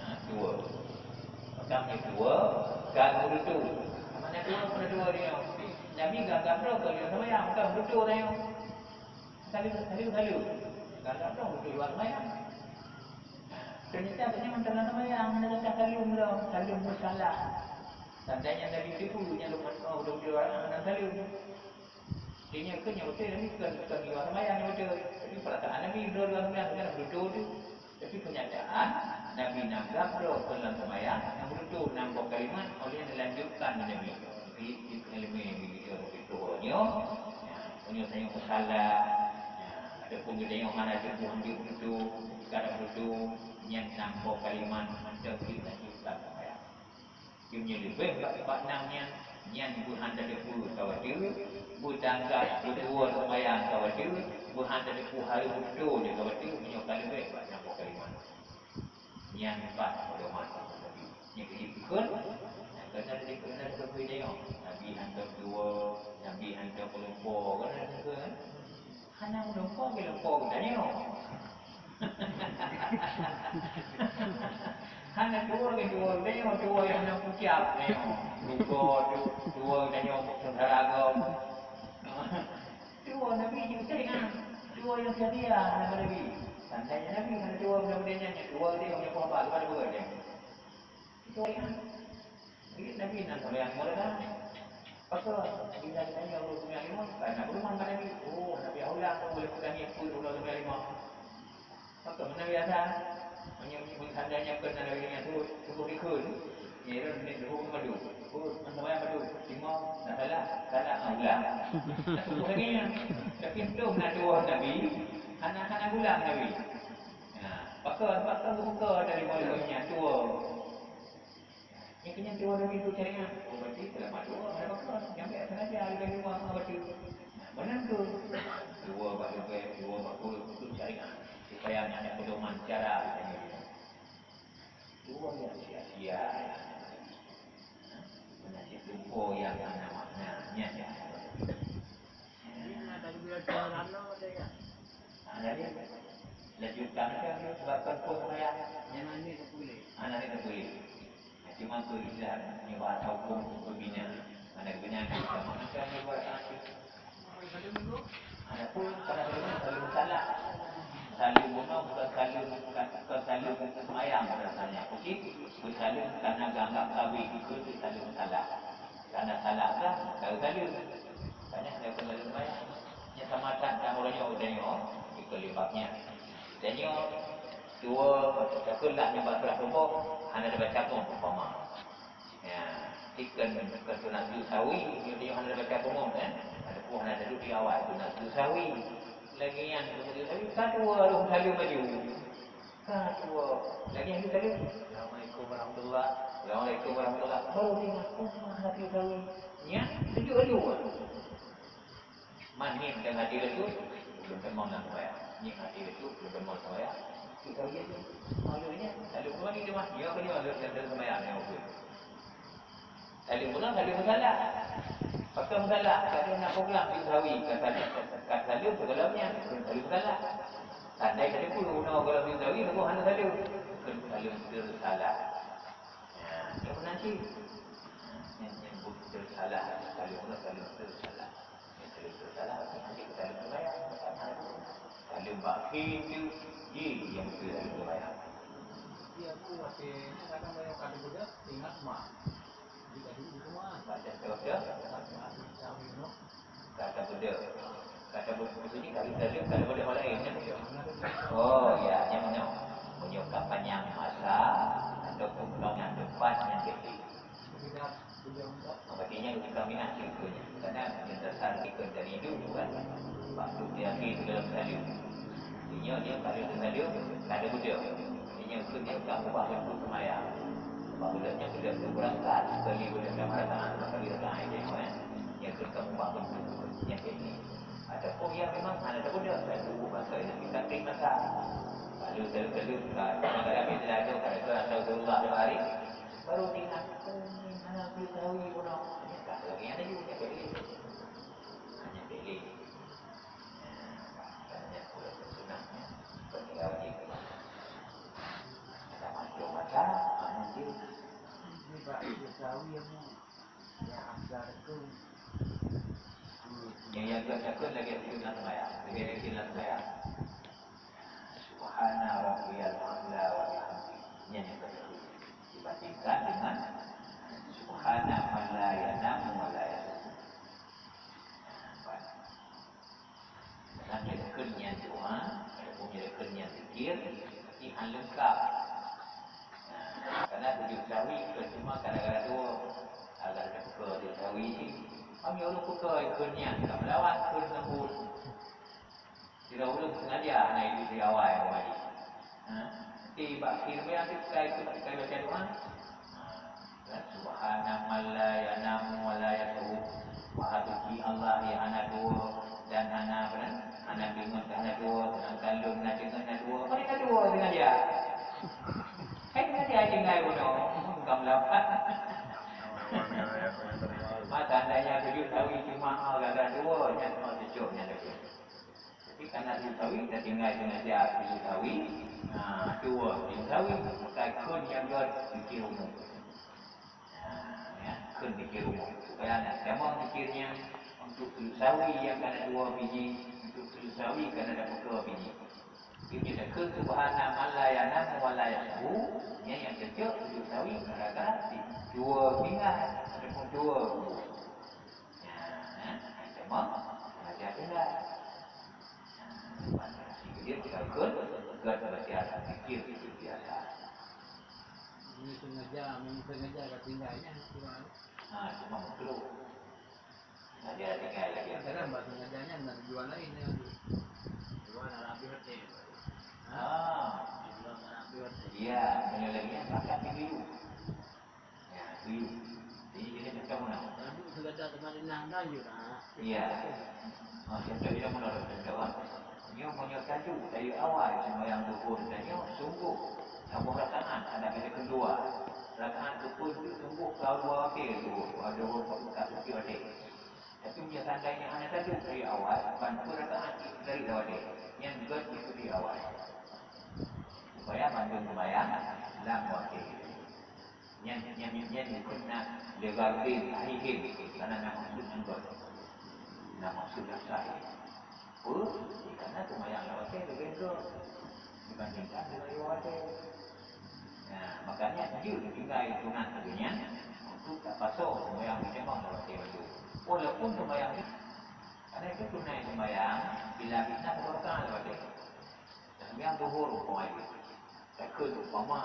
Nah, dua. Pegang ni dua, kan begitu. Mana dua, mana dua dia? Nabi gagap tu, kalau dia sembahyang, bukan begitu dia. Saleuem, saleuem, saleuem. Galak dong beutôi luwa seumayang. Ternyata gobnyan mantong na seumayang, hana gata saleuem lom, saleuem meusalah. Tandanya Nabi itu nyan lôn mantong dua-dua anak saleuem. Jadi nyan keuh nyang beutôi Nabi kon, kon di luwa seumayang nyang beutôi. Tapi perasaan Nabi dua-dua seumayang kan beutôi tu. Tapi kenyataan Nabi nanggap droe kon lam seumayang nyang beutôi, nyan boh kalimat oleh dilanjutkan Nabi. Jadi, di ilmu yang begitu, begitu nyoe, ya, nyoe tanyoe peusalah, ya, ataupun geutanyoe hana teupeue beutôi, kadang beutôi, nyan nyan boh kalimat mantong dilanjutkan seumayang. Nyoe leubeh bak, bak nam nyan, nyan beuhan tateupeue ka watèe, beutanggap beutuwö seumayang ka watèe, beuhan tateupeue hareuem beutôi nyoe ka watèe, meunyoe ka leubeh bak nam boh kalimat. Nyan pat pedoman Nabi. Nyan keuh jikheun, nyan keuh na dikheun na dikheun nyoe. Nabi hantom tuwö, Nabi hantom meulumpoe, kan na dikheun, kan? Hana meulumpoe, geulumpoe geutanyoe. Hana tuwö, geutuwö geutanyoe, tuwö nyang hana pucap nyoe. Rugoe tu, tuwö geutanyoe, seungsara gob. Tuwö Nabi jeuet teuingat. Tuwö nyang seutia hana Nabi. Tandanya Nabi hana tuwö, mudah-mudahan nyan tuwö geutanyoe, nyang poh pat, leupah tuwö geutanyoe. Tuwö ingat. Jadi Nabi nan sampai yang mulia dah. Pakon bila ditanya ureueng seumayang limong, karena beureuman bak Nabi. Oh, Nabi Aula pun boleh peugah nyan pun ureueng seumayang limong. Pakon meunan biasa. Meunyoe, meunyoe seandainya keu Nabi nyan suruh, suruh dikheun, nyan lôn ni suruh madu. Oh, meunan seumayang madu. Limong, dah salah, salah, ah, ulang. Nah, suruh lagi nyan. Tapi untung na tuwö Nabi, hana, hana ulang Nabi. Nah, pakon, pakon buka dari mulia nyan tuwö. Nyang keunyan tuwö Nabi tu cari nyan. Oh, berarti selama tuwö hana bakal. Nyang bèk sengaja lagèe tuwö hana baca. Nah, meunan tu. Tuwö bak leubeh, tuwö bak peuet, tu cari nyan. Supaya nyan ada pedoman cara. Tuwö nyang sia-sia. Meunan cit lumpoe nyang hana makna. Nyan nyang hana baca. Jadi, na takbiratul ihram nyoe, Ustaz, ya? Ah, jadi, lanjutkan aja tu, sebab kan pun saya. Yang ni tak boleh. Ah, ni tak boleh. Nah, cuma tu Islam ni bahasa hukum berbina. Mana benar kita makan dia buat apa? Adapun pada selalu, selalu salah. Selalu bunoe bukan selalu, bukan, bukan selalu semayang pada rasanya. Okey? Bersalin karena gagap kawin, itu selalu salah. Karena salah kan, tahu selalu. Banyak saya pun lalu bayar. Yang sama tak, tak orang nyoe, orang nyoe, ikut lewatnya. Dan nyoe, dua, takut lah nyoe surah Tuhan, hana dibaca pun, umpama. Ya, ikut, ikut sunat tu sawi, nyoe dia hana dibaca pun, kan? Ada pun hana duduk di awal, sunat tu sawi. Lagi yang, tapi satu, harus selalu maju. Ka tuwö. Lagi yang kita lihat. Assalamualaikum warahmatullah. Assalamualaikum warahmatullah. Baru tengok, oh, mah hati kami. Nya, sejuk aju. Man ni dengan hati itu, belum temang nak bayar. Ni hati itu, belum temang nak bayar. Kita lihat tu. Malunya, lalu kembali dia mah. Dia apa dia? Lalu dia sembahyang, dia okey. Saleuem ulang, saleuem meusalah. Pakon meusalah? Kadang na program di Sawi, ka saleuem, ka saleuem sigohlom nyan, saleuem meusalah. Tandai saleuem pun, unoe gohlom di Sawi, meugoh hana saleuem. Saleuem teusalah. Ya, nyoe pun nanti. Nyan, nyan buet teusalah, saleuem ulang, saleuem teusalah. Nyan saleuem teusalah, nanti ka saleuem teubayang, bukan hana guna. Saleuem bak kheun tu, jih nyang beutôi saleuem teubayang. Iya, aku masih kadang banyak kali juga ingat mah. Kata beudôh. Kata beudôh ni kali tadi, kata beudôh lain, kan? Oh, ya, nyang mana? Meunyoe ka panyang masa, ataupun ka nyang teumpat nyang jadi. Berarti nyan bukan minat ceritanya. Karena berdasar ikon dari dulu, kan? Waktu dia akhir dalam salib. Nyoe, nyoe, kalau teusaleuem, ka teubeudôh. Nyoe keuh nyang ka ubah bentuk seumayang. Sebab buleuen nyoe buleuen tu beurangkat, kali buleuen lam rakaat, kali rakaat nyoe, eh. Nyoe keuh ka ubah bentuk nyang keu nyoe. Ataupun yang memang hana teubeudôh, dan tubuh masa itu kita klik masa. Lalu, lalu, lalu, ka, kadang-kadang bila ada, kadang-kadang Rasulullah dua hari, baru diingat, "Oh, ni hana tahu pun." Hanya tak lagi ada juga, tak boleh. Hanya pilih. Nyang, nyang geutanyoe lagèe sinan seumayang, lagèe sinan seumayang. Subhana rabbiyal a'la wa bihamdi. Nyan nyang geutanyoe. Dibandingkan dengan Subhana Zikir, tapi hana leungkap. Nah, karena sujud sahwi bukan cuma gara-gara dua. Agar ada peukara sujud sahwi ni. Kami ureueng peukara ikheun nyan, ka meulawan kheun ngon buet. Sidroe ureueng sengaja hana ikheun di awai umpama jih. Ha? Tapi bak akhé seumayang tu kai, kai baca doa. Ha. Subhana man la yanamu wa la yashu. Maha suci Allah nyang hana tuwoe dan hana, apa nan? Hana deungon, hana tuwoe, seudangkan lôn na deungon, na tuwoe. Apa na tuwoe sengaja? Kan sengaja tinggai bunoe, bukan melawan. Maka andainya sujud sahwi cuma gara-gara tuwoe, nyan cuma cucok nyan lagèe. Tapi karena sujud sahwi, tatinggai sengaja sujud sahwi, ha, tuwoe sujud sahwi, maka kheun nyang gèt zikir umum. Ha, ya, kheun zikir umum. Supaya na tamong zikir nyan untuk sujud sahwi nyang kana dua biji, untuk sujud sahwi kana dua puluh biji. Jadi takheun subhana man la yanamu wa la yashu, nyan nyang cocok sujud sahwi gara-gara dua tinggai ataupun dua bubuet. Nah, cuma sengaja tinggai. Nah, sikit dia tinggal ke, ke baca zikir seperti biasa. Ini sengaja, memang sengaja tinggalnya, cuma. Ha, cuma makhluk. Sengaja tinggai lagi. Kadang bah sengaja nyan na tujuan lain ya. Tujuan nak habis hati. Ha. Tujuan nak habis hati. Ya, sekali lagi yang pakat di biru. Ya, tujuh. Jadi, kita macam mana? Lalu segala tempat indah dan juga. Iya. Ha, contoh kita mana contoh, ha? Nyoe meunyoe tajuk dari awai sembahyang zuhur tanyoe sungguh saboh rakaat, ada kali keudua. Rakaat keupeuet tu sungguh ka dua watèe zuhur, dua watèe, ka tujoh watèe. Tapi meunyoe seandainya hana tajuk dari awai, ban peuet rakaat dari watèe, nyan gèt dari awai. Supaya mandum sembahyang lam watèe. Nyan, nyan, nyan, nyan dikheun na le ghardi tahihin, karena na maksud nyan gèt. Na maksud dak sah. Peue? Karena seumayang lam watèe leubeh gèt dibandingkan dengan luwa watèe. Nah, makanya jeuet tinggai sunat lagèe nyan untuk tapasoe seumayang meujamoh lam watèe bacut. Walaupun seumayang, karena itu sunat seumayang bila bisa berdoa lam watèe. Seumayang zuhur umpama jih. Takheun umpama,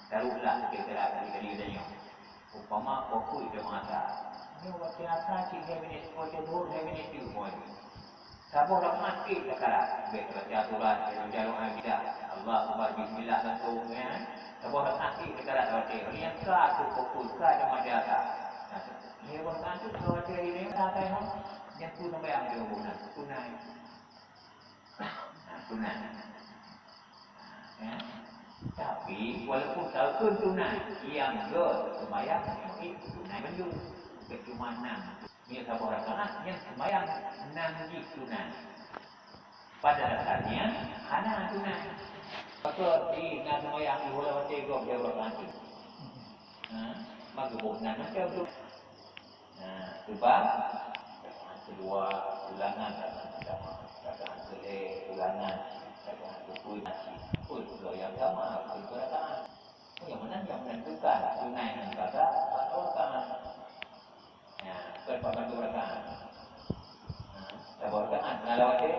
taruhlah kira-kira kali-kali tanyoe. Umpama pukul jam asa. Nyoe watèe asa cit lhèe minèt, watèe zuhur lhèe minèt jih umpama jih. Saboh rakaat cit takarat. Bèk baca aturan, bèk baca doa kita. Allahu Akbar, bismillah langsung, ya. Saboh rakaat cit takarat watèe. Nyang ka tu pukul, ka jam asa. Nah, lhèe boh rakaat tu ka watèe hari nyoe, ka watèe nyoe. Nyan pun seumayang jih, nah, tunai. Nah, sunat. Ya. Tapi, walaupun takheun sunat, nyang gèt seumayang nyoe tunai mandum. Bukan cuma nam. Nyoe saboh rakaat, nyan seumayang nam jih sunat. Pada dasarnya, hana sunat. Maka di na seumayang di bulan watèe gob lhèe rakaat tu. Ha? Maka boh nan macam tu. Nah, sebab rakaat keudua ulangan rakaat pertama, rakaat keulhèe ulangan, rakaat keupeuet nyan pun dua nyang sama, peuet rakaat. Nyang meunan nyang menentukan tunai ngon kada atau rakaat. Nah, bukan pat bandum rakaat. Nah, saboh rakaat na lam watèe.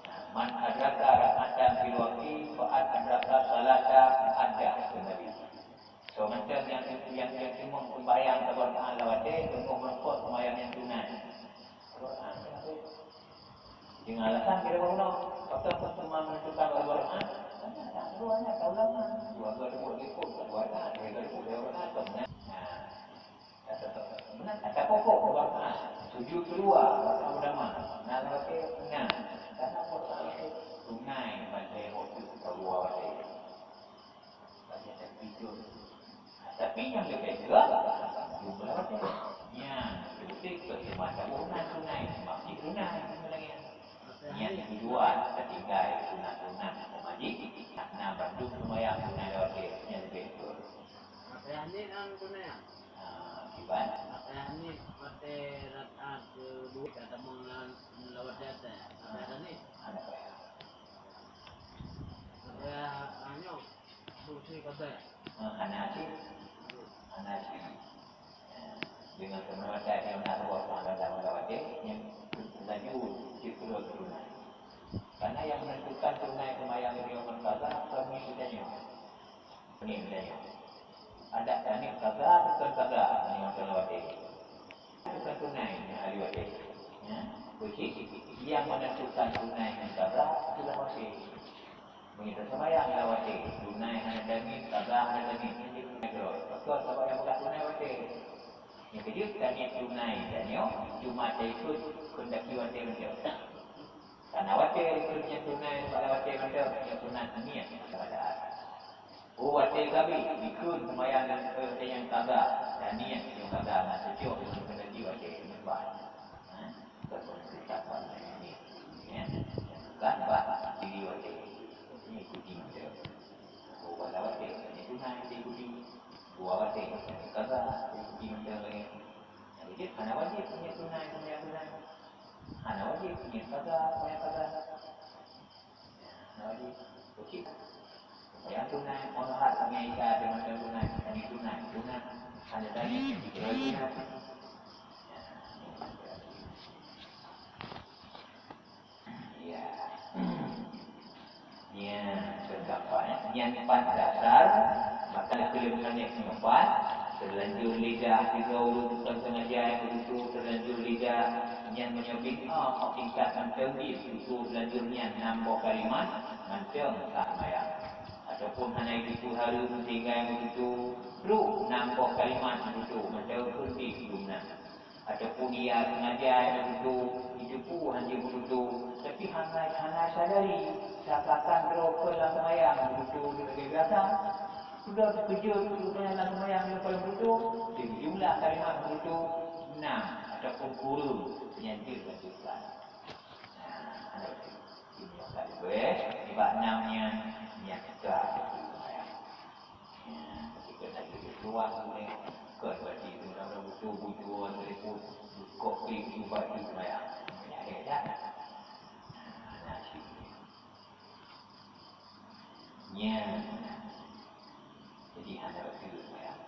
Nah, man adraka rak'atan fil waqti faqad adraka salata muaddah, kheun Nabi. Soe mantong nyang, nyang, nyang teumeung sembahyang saboh rakaat lam watèe, teungoh meureumpok sembahyang nyang sunat. Dengan alasan kira bunoe, pakon teuma menentukan dua rakaat? Karena dua rakaat ka ulama. Dua, dua, dua, dua, dua rakaat, dua, dua, dua rakaat, dua rakaat. Nah, kata, kata, benar, kata pokok dua rakaat. Sujud keudua, rakaat utama. Nah, lam watèe, nah. Karena dua rakaat tu tunai, pada waktu keudua watèe. Tapi nyang leubeh jeulaih, jumlah watèe. Nyan, beutôi keu lima taboh na sunat, masih sunat, lagèe nyan. Nyan tujuan tatinggai sunat-sunat meumajik, na bandum seumayang sunat watèe, nyan leubeh jeulaih. Pakaian ni an sunat. Ah, kiban? Pakaian ni watèe rakaat keudua ka tamong lam, lam watèe até. Pakaian ni. Ada pakaian. Pakaian, ah, nyoe. Fungsi kata. Ah, hana cit. Hana cit. Ya, dengan kemeurata yang nak buat pengalaman pada waktu, yang laju cit keluar keturunan. Karena yang menentukan Kan tunai seumayang lheueh ngon qadha, kami geutanyoe. Kami geutanyoe. Adak tanyoe qadha, bukan qadha, meunyoe masa watèe. Bukan tunai, meunyoe watèe. Ya, begitu. Yang menentukan tunai dan qadha itulah watèe. Meunyoe taseumayang lam watèe, tunai hana tangieng, qadha hana tangieng, jadi tunai keudroe. Pakon? Sabab nyang peugah tunai watèe. Nyang keujeuet tangieng tunai tanyoe, cuma taikot keundaki watèe mantong. Hana watèe ikot nyang tunai bak watèe mantong, nyang sunat niet. Oh, watèe ka abéh, dikheun seumayang nyang, eh, nyang qadha, dan niet nyang qadha, na cocok deungon keundaki watèe nyang ba. Ha? Bukan penentukan bak niet. Ya. Bukan bak diri watèe. Ini ikuti mantong. Oh, bak watèe, ini tunai, kita ikuti. Dua watèe, ini qadha, kita ikuti mantong lagi. Jadi, hana wajéb niet tunai, seumayang tunai. Hana wajéb niet qadha, seumayang qadha. Hana wajéb. Okey. Seumayang tunai, oh, hat, seumayang Isya, ada mantong tunai, tadi tunai, tunai. Hana tadi, tunai. Ya. Nyan, peugah pat, nyan pat dasar, maka keuleumhan nyang keumpat, teulanjur lidah, tiga ureueng tukang sengaja nyang beutôi teulanjur lidah, nyan meunyoe bid'ah, tingkat mantong jih, beutôi teulanjur nyan, nam boh kalimat, mantong sah seumayang. Ataupun hana jipeuhareuem sehingga nyang beutôi, trok nam boh kalimat beutôi, mantong pun jih guna. Ataupun ia sengaja nyang beutôi, jiteupeue hana jeuet beutôi, tapi hana, hana sadari, seakan-akan droe kon lam seumayang beutôi lagèe biasa. Sudah teukeujot rupanya lam seumayang nyoe kon beutôi, dan jumlah kalimat beutôi nam ataupun kureueng, nyan jeuet lanjutkan. Nah, hana beutôi. Ini akan leubeh, nibak nam nyan, nyan ka beutôi seumayang. Ya, ketika lagi keluar tu, eh, kon berarti tu dah butuh bujur, telepon, kopi, ubat tu sembahyang. Ya, eh, dah. Nah, nah, sini. Ya. Jadi, hana betul sembahyang.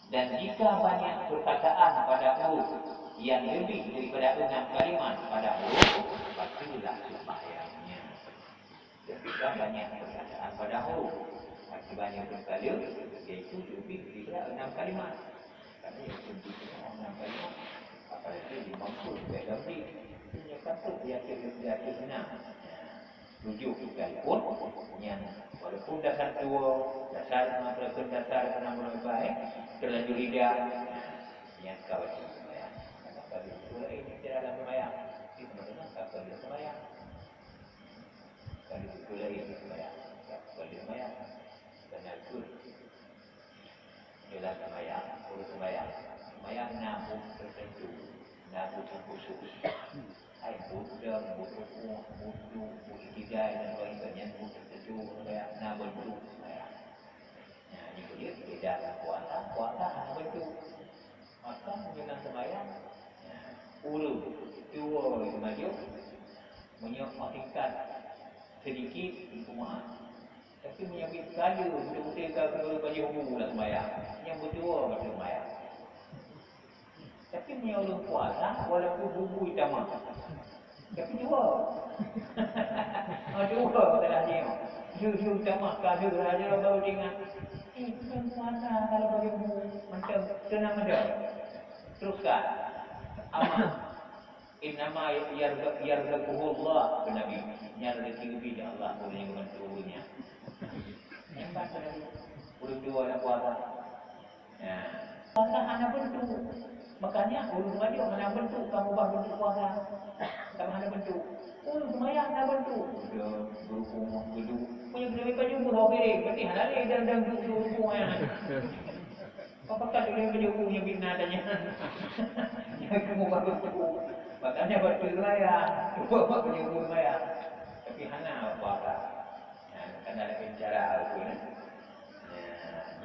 Dan jika banyak perkataan pada huruf yang lebih daripada enam kalimat pada huruf, batulah sembahyangnya. Ketika banyak perkataan pada huruf, akibatnya berkala, yaitu lebih daripada enam kalimat. Karena yang penting enam kalimat, apalagi lima puluh lebih lebih. Itu yang patut diatur, diatur enam. Tujuh sekalipun, yang walaupun dasar dua, dasar lima puluh, dasar enam puluh lebih, terlanjur lidah, yang kawajib sembahyang. Karena bagi itu lain yang tidak dalam sembahyang, itu mendengar kata dia sembahyang. Kalau beutôi laén seumayang, kalau seumayang, karena ikut dalam seumayang, ureueng seumayang. Seumayang na buet teuteuntu, na buet nyang khusos. Hai buet dong, buet rukuk, buet duek, buet iktidal dan sebagainya, nyan buet teuteuntu seumayang, na beuntuk seumayang. Nah, nyoe dia beda dengan puasa, puasa hana beuntuk. Maka meunyoe lam seumayang, ureueng tuwoe laju, meunyoe meutingkat seudikit, meukumat. Tapi meunyoe bit kali, beutôi-beutôi ka keuneuk bajèe bu lam seumayang, nyang beutuwoe bak seumayang. Tapi meunyoe ureueng puasa, walaupun bubui tamah, tapi dua. Ha, dua salah dia. Jujur tamah, ka dua salah dia baru dia ingat. Eh, bukan puasa kalau bagi bu, macam tenang aja. Teruskan. Aman. Innama yarza-, yarzuquhullah, kata Nabi. Nyan rezeki lebih dari Allah, boleh membantu urangnya. Hebat, kata Nabi. Urang dua nak puasa. Ya. Puasa hana beuntuk. Makanya ureueng seumayang hana beuntuk, kamu bah beuntuk puasa. Kamu hana beuntuk. Ureueng seumayang hana beuntuk. Udah berhubung dulu. Punya gede baju pun oke deh. Berarti hana lé dan, dan duduk, duduk, duduk, ya. Apa kan dia baju pun yang bina tanya. Yang kamu bah beuntuk. Makanya beuntuk seumayang. Cuba bah baju pun seumayang. Tapi hana puasa. Nah, kan ada cara aku, ya.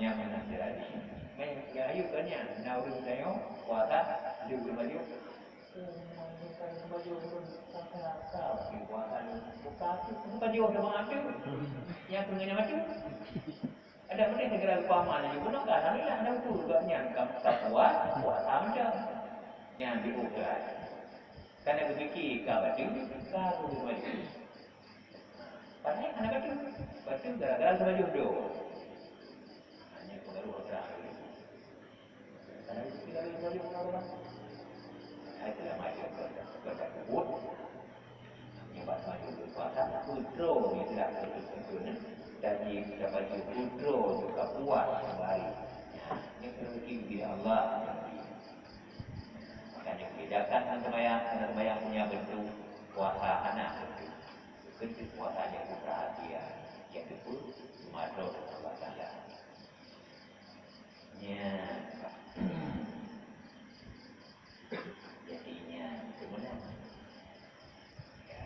Ya, nyan meunan jadi. Meunan, ya, ayo tanya, na ureueng tanyoe puasa, lheueh geubaju. Oh, bukan geubaju, ureueng puasa, ka, puasa lheueh buka tu, geubaju dah mak tu. Nyang tu ngon mak tu. Ada meunan segera lupa amal laju. Bunoe ka, alhamdulillah, ada betul juga nyan, ka, ka puasa, puasa macam. Nyan diukai. Karena geupikir ka baju, ka geubaju. Tapi gara-gara sama jodoh. Hanya pengaruh orang. Karena itu kita harus belajar sama orang. Saya telah maju ke, ke kubur. Nyoba maju ke kuasa, putroe ni telah tertentu ni. Jadi kita maju putroe juga kuat kembali. Ini rezeki dari Allah. Makanya bedakan dengan sembahyang, karena sembahyang punya bentuk, puasa hana bentuk. Bentuk puasa yang perhatian, yang itu cuma Allah Taala. Ya. Jadinya, kemudian, ya.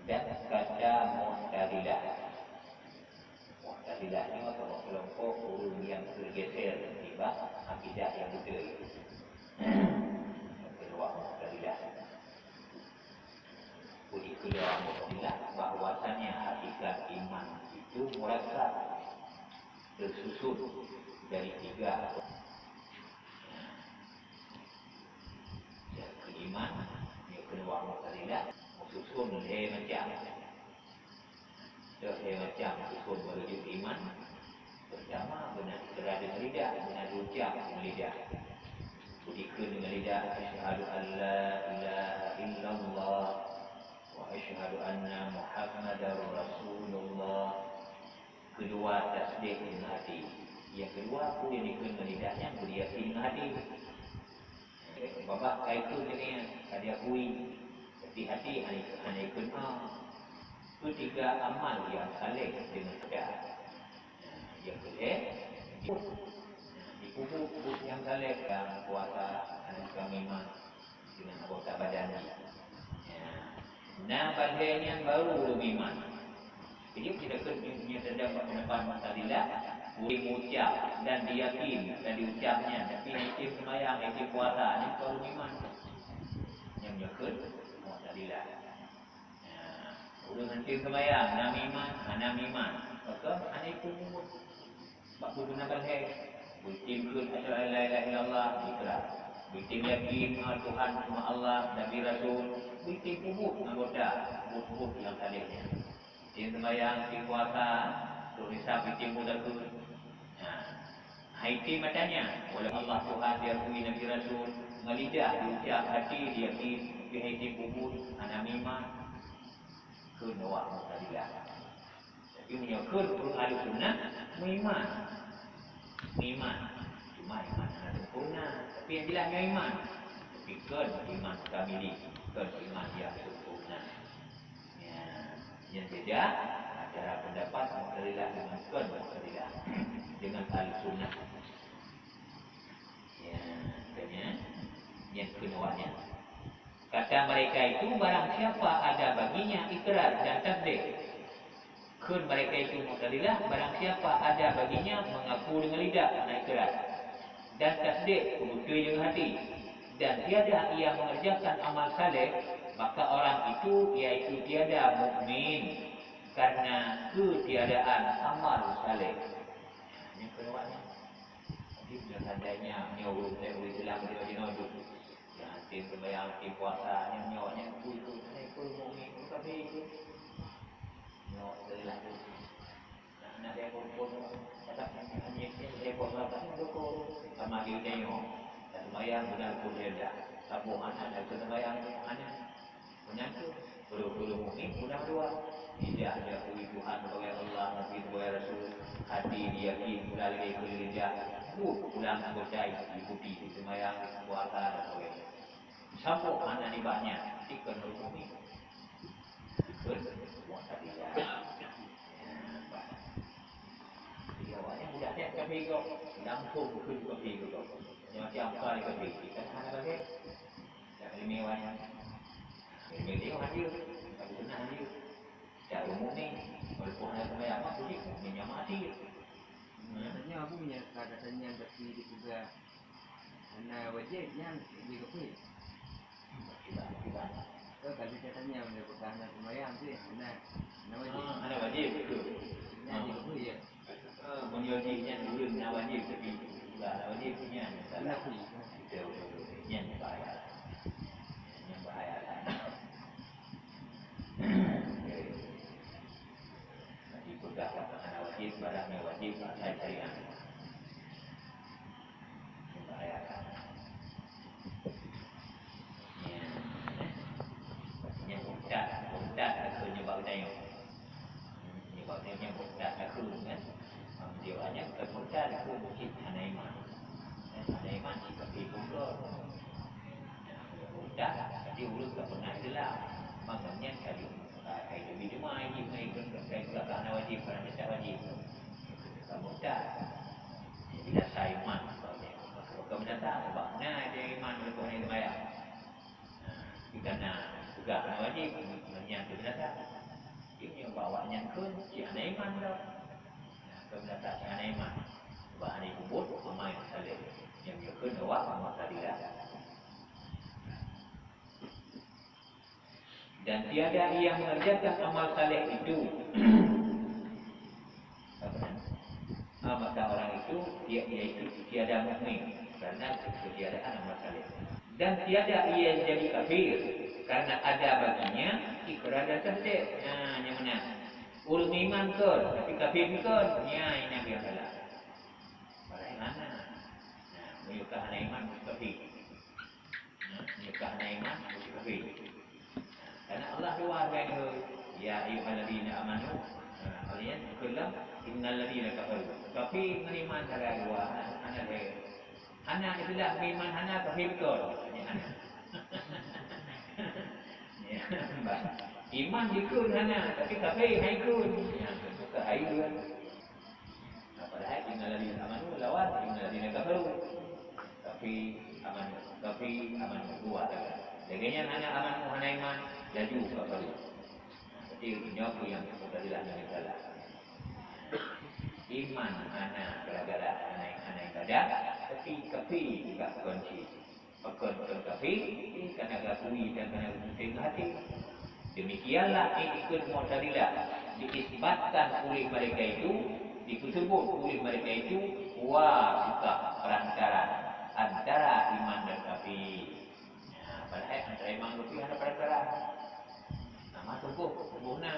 Dan kata Mu'tazilah. Mu'tazilah nyoe kelompok ureuëng nyang tergeser nibak akidah nyang beutôi. Keuluwa Mu'tazilah. Budi keuluwa Mu'tazilah bahwasanya hakikat iman itu murakkab, tersusun dari tiga. Nyang keuiman, nyang keuluwa Mu'tazilah, meususun lhée macam. Lhée macam susun meunurot iman. Pertama, beuna ikrar deungon lidah, beuna ucap deungon lidah. Budi keuluwa deungon lidah, "Asyhadu an la ilaha illallah wa asyhadu anna Muhammadar Rasulullah." Keuluwa tasdik deungon hati. Nyang keuluwa, peue nyang dikheun ngon lidah nyan beuyakin ngon hati. Babah ka ikheun deungon, ka diakui, tapi hati hana, hana ikheun, ah. Ketiga, amal nyang saleh deungon peugah. Nyang keulhée, dipeubuet buet nyang saleh, ka puasa, hana ka meuiman. Deungon anggota badan jih. Ya. Na ban lhée nyan baru lom iman. Jadi, kita keuneuk nyoe teuntang pendapat Mu'tazilah, boleh meucap dan diyakin dan diucap nyan, tapi hana item seumayang, hana item puasa, nyan baru iman. Nyan meunyoe kheun Mu'tazilah. Ya. Ureuëng hana item seumayang, na meuiman, hana meuiman. Maka hana item Bak peue guna ban lhée? Beutem kheun asyhadu an la ilaha illallah, ikrar. Beutem yakin, ah, Tuhan cuma Allah, Nabi Rasul. Beutem peubuet ngon anggota, buet-buet nyang saleh nyan. Beutem seumayang, beutem puasa, trok nisab beutem meuzakat. Nah, hai item mata nyan, walaupun Allah Tuhan diakui Nabi Rasul, ngon lidah diucap, hati diyakin, tapi hai item peubuet, hana meuiman. Kheun awak Mu'tazilah. Tapi meunyoe kheun ureuëng ahli sunnah, meuiman. Meuiman. Cuma iman hana sempurna. Tapi nyang jeulaih nyoe iman. Tapi kon iman kamili, kon iman nyang sempurna. Ya, nyang beda antara pendapat Mu'tazilah dengan kon Mu'tazilah. Dengan ahli sunnah. Ya, makanya, nyang keuluwa nyan. Kata mereka itu, barang siapa ada baginya ikrar dan tasdik. Kheun mereka itu Mu'tazilah, barang siapa ada baginya mengaku dengan lidah, makna ikrar, dan tasdik, peubeutôi deungon hati, dan tiada ia mengerjakan amal saleh, maka orang itu, yaitu tiada mukmin, karena ketiadaan amal saleh. Nyan keuluwa nyan. Jadi, bila seandainya nyoe ureuëng, ureuëng Islam di Madinah tu, nyang hana seumayang, hana puasa, nyang nyoe, nyang peue tu, hana peue mukmin, peue kafé tu. Nyoe, seulah tu. Nak, nak dia pun, pun, kata, hanya, hanya, dia pun, kata, dukung. Sama dia tengok. Tak seumayang, beuna pun dia dah. Saboh anak, tak seumayang, anak. Nyan tu, ureueng-ureueng mukmin pulang dua. Lidah diakui Tuhan sebagai Allah, Nabi sebagai Rasul, hati diyakin, pulang lagèe keu lidah, buet pulang anggota, diikuti, diseumayang, dipuasa dan sebagainya. Sampoe hana nibak nyan, dikheun ureueng mukmin. Dikheun Mu'tazilah. Jadi awaknyan mudah nyan kafé gob, langsung kheun kafé gob. Macam-macam kali kafé, kan hana lagèe. Dak ileumèe awaknyan. Ileumèe tengok hadir, tapi seunang hadir. Dak ureueng mukmin, walaupun hana seumayang, mak puji mukmin nyang mati. Biasanya aku menyangka katanya tapi dipeugah hana wajéb nyan jadi kafé. Tidak, tidak. Kan tadi katanya meunyoe bukan hana seumayang tu, hana, hana wajéb. Ah, hana wajéb, betul. Nyan jadi kafé, ya. Ah, meunyoe jih nyan ureueng na wajéb, tapi bukan na wajéb, nyan salah. Munafik. Betul, betul, betul. Nyan bahaya. Nyan bahaya. Jadi, peugah kata hana wajéb, padahai wajéb asai syariat. Bahaya. Ya. Nyan murtad, murtad takheun nibak geutanyoe. Nibak geutanyoe murtad takheun, kan? Dia awaknyan bukan murtad, takheun cit hana iman. Hana iman cit kafé pun gob. Murtad, tapi ureueng ka pernah Islam. Maka nyan ka jeuet, ka jeuet jiteumai jih ngon ikon, ka jeuet ka hana wajéb, ka hana wajéb. Ka murtad. Jadi rasa iman, maka ka meunasah, sabab na dia iman walaupun hana seumayang. Nah, kita na peugah hana wajéb, nyan ka meunasah. Jadi nyoe bak awaknyan kheun, cit hana iman dah. Nah, ka meunasah cit hana iman. Sabab hana ipeubuet amai saleh. Nyan meunyoe kheun awak Mu'tazilah. Dan tiada ia mengerjakan amal saleh itu. Apa nama? Ah, maka orang itu, ia, iaitu tiada mukmin karena ketiadaan amal saleh. Dan tiada ia jadi kafir karena ada baginya ikrar dan tasdik. Nah, nyan meunan. Ureueng iman kon, tapi kafir kon. Nyan, nyan biasalah. Padahai hana. Nah, meunyoe ka hana iman, meusti kafir. Nah, meunyoe ka hana iman, meusti kafir. Karena Allah dua bagai, "Ya ayyuhalladzina amanu." Nah, kalian keulam, "Innalladzina kafaru." Kafir ngon iman hana dua, hana lhèe. Hana istilah iman hana kafir kon. Hana. Ya, bah. Iman dikheun hana, tapi kafir hai kon. Ya, bukan hai kon. Nah, padahai innalladzina amanu lawan innalladzina kafaru. Kafir amanu, kafir amanu, dua saja. Lagèe nyan hana amanu, hana iman, laju kafaru. Nah, berarti nyoe pun nyang Mu'tazilah nyang salah. Iman hana gara-gara hana, hana ibadat, tapi kafir juga kon cit. Pakon kon kafir, eh, karena geukui dan karena geupeunteng hati. Demikianlah iktikad Mu'tazilah diisbatkan oleh mereka itu, dipeusebut oleh mereka itu wasithah, perantara antara iman dan kafir. Nah, padahai antara iman kafir hana perantara. Nama tuboh, tuboh na.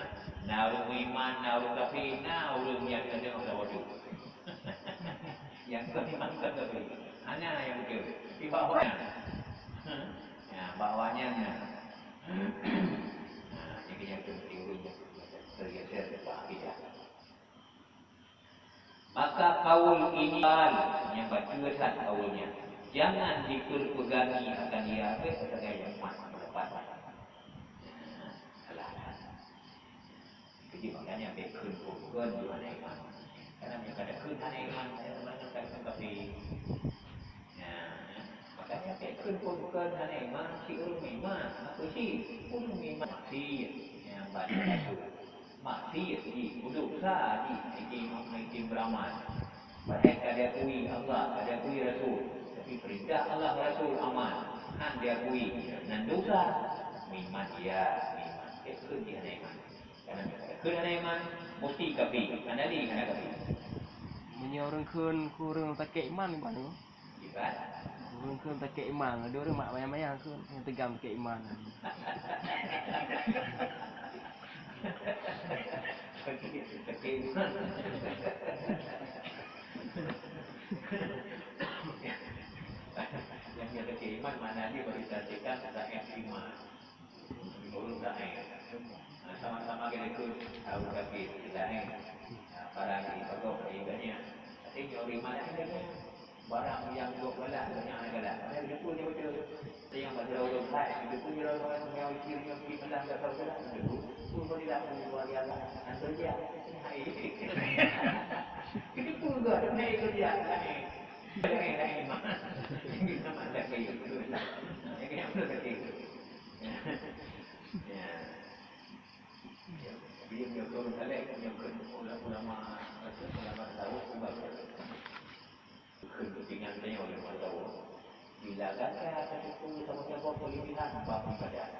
Na ureueng meuiman, na ureueng kafir, na ureueng nyang keuneuk saboh tu. Nyang kon iman kon kafir. Hana nyang beutôi. Tapi bak awaknyan. Ya, bak awaknyan nyan. Nah, jadi nyang beutôi ureueng tergeser daripada akidah. Maka kaul ini nyang bacut that kaulnya. Jangan diperpegangi akan ia, apa, sebagai umat pendapat. Salah. Jadi makanya bèk kheun phôn kon hana iman. Karena meunyoe ka takheun hana iman, saya sebenarnya takheun kafir. Ya, makanya bèk kheun phôn kon hana iman, si ureueng iman, apa si ureueng iman maksiat yang banyak. Maksiat jih, dosa jih, ai jih, ai jih beramal. Padahai ka diakui Allah, ka diakui Rasul. Tapi perintah Allah, Rasul, amal. Han diakui, nan dosa. Meuiman, ya, meuiman. Bèk kheun jih hana iman. Karena meunyoe ka takheun hana iman, mesti kafir. Hana lé hana kafir. Meunyoe ureueng kheun keu ureueng sakét iman, iman tu. Iban? Ureueng kheun sakét iman, ada ureueng mak mayang-mayang kheun, nyang teugam sakét iman. Sakét, sakét iman. Nyang, nyang sakét iman makna jih bagi tafsirkan sakét iman. Turun tangai. Nah, sama-sama kita ikut tahu kafir, kita ni. Nah, para di pagok, di banyak. Tapi nyoh di mana kita ni? Barang nyang gob galak, nyang hana galak. Ada jemput dia betul. Ada nyang bak jalan ureueng hai, jemput dia orang nyang mikir, nyang mikir malam dah tahu galak. Jemput, pun kau tidak pun luar biasa. Antar dia. Hai. Jemput kau, hai kerja. Hai. Hai, hai, mak. Yang kita mak lagi. Yang kita mak lagi. Ya. Ya. Tapi yang dia turun balik, yang ke ulama, ulama tahu, ulama. Keupeuntingan tanyoe lé mantong. Bila gata tateupeue saboh-saboh keulebihan bab ibadat,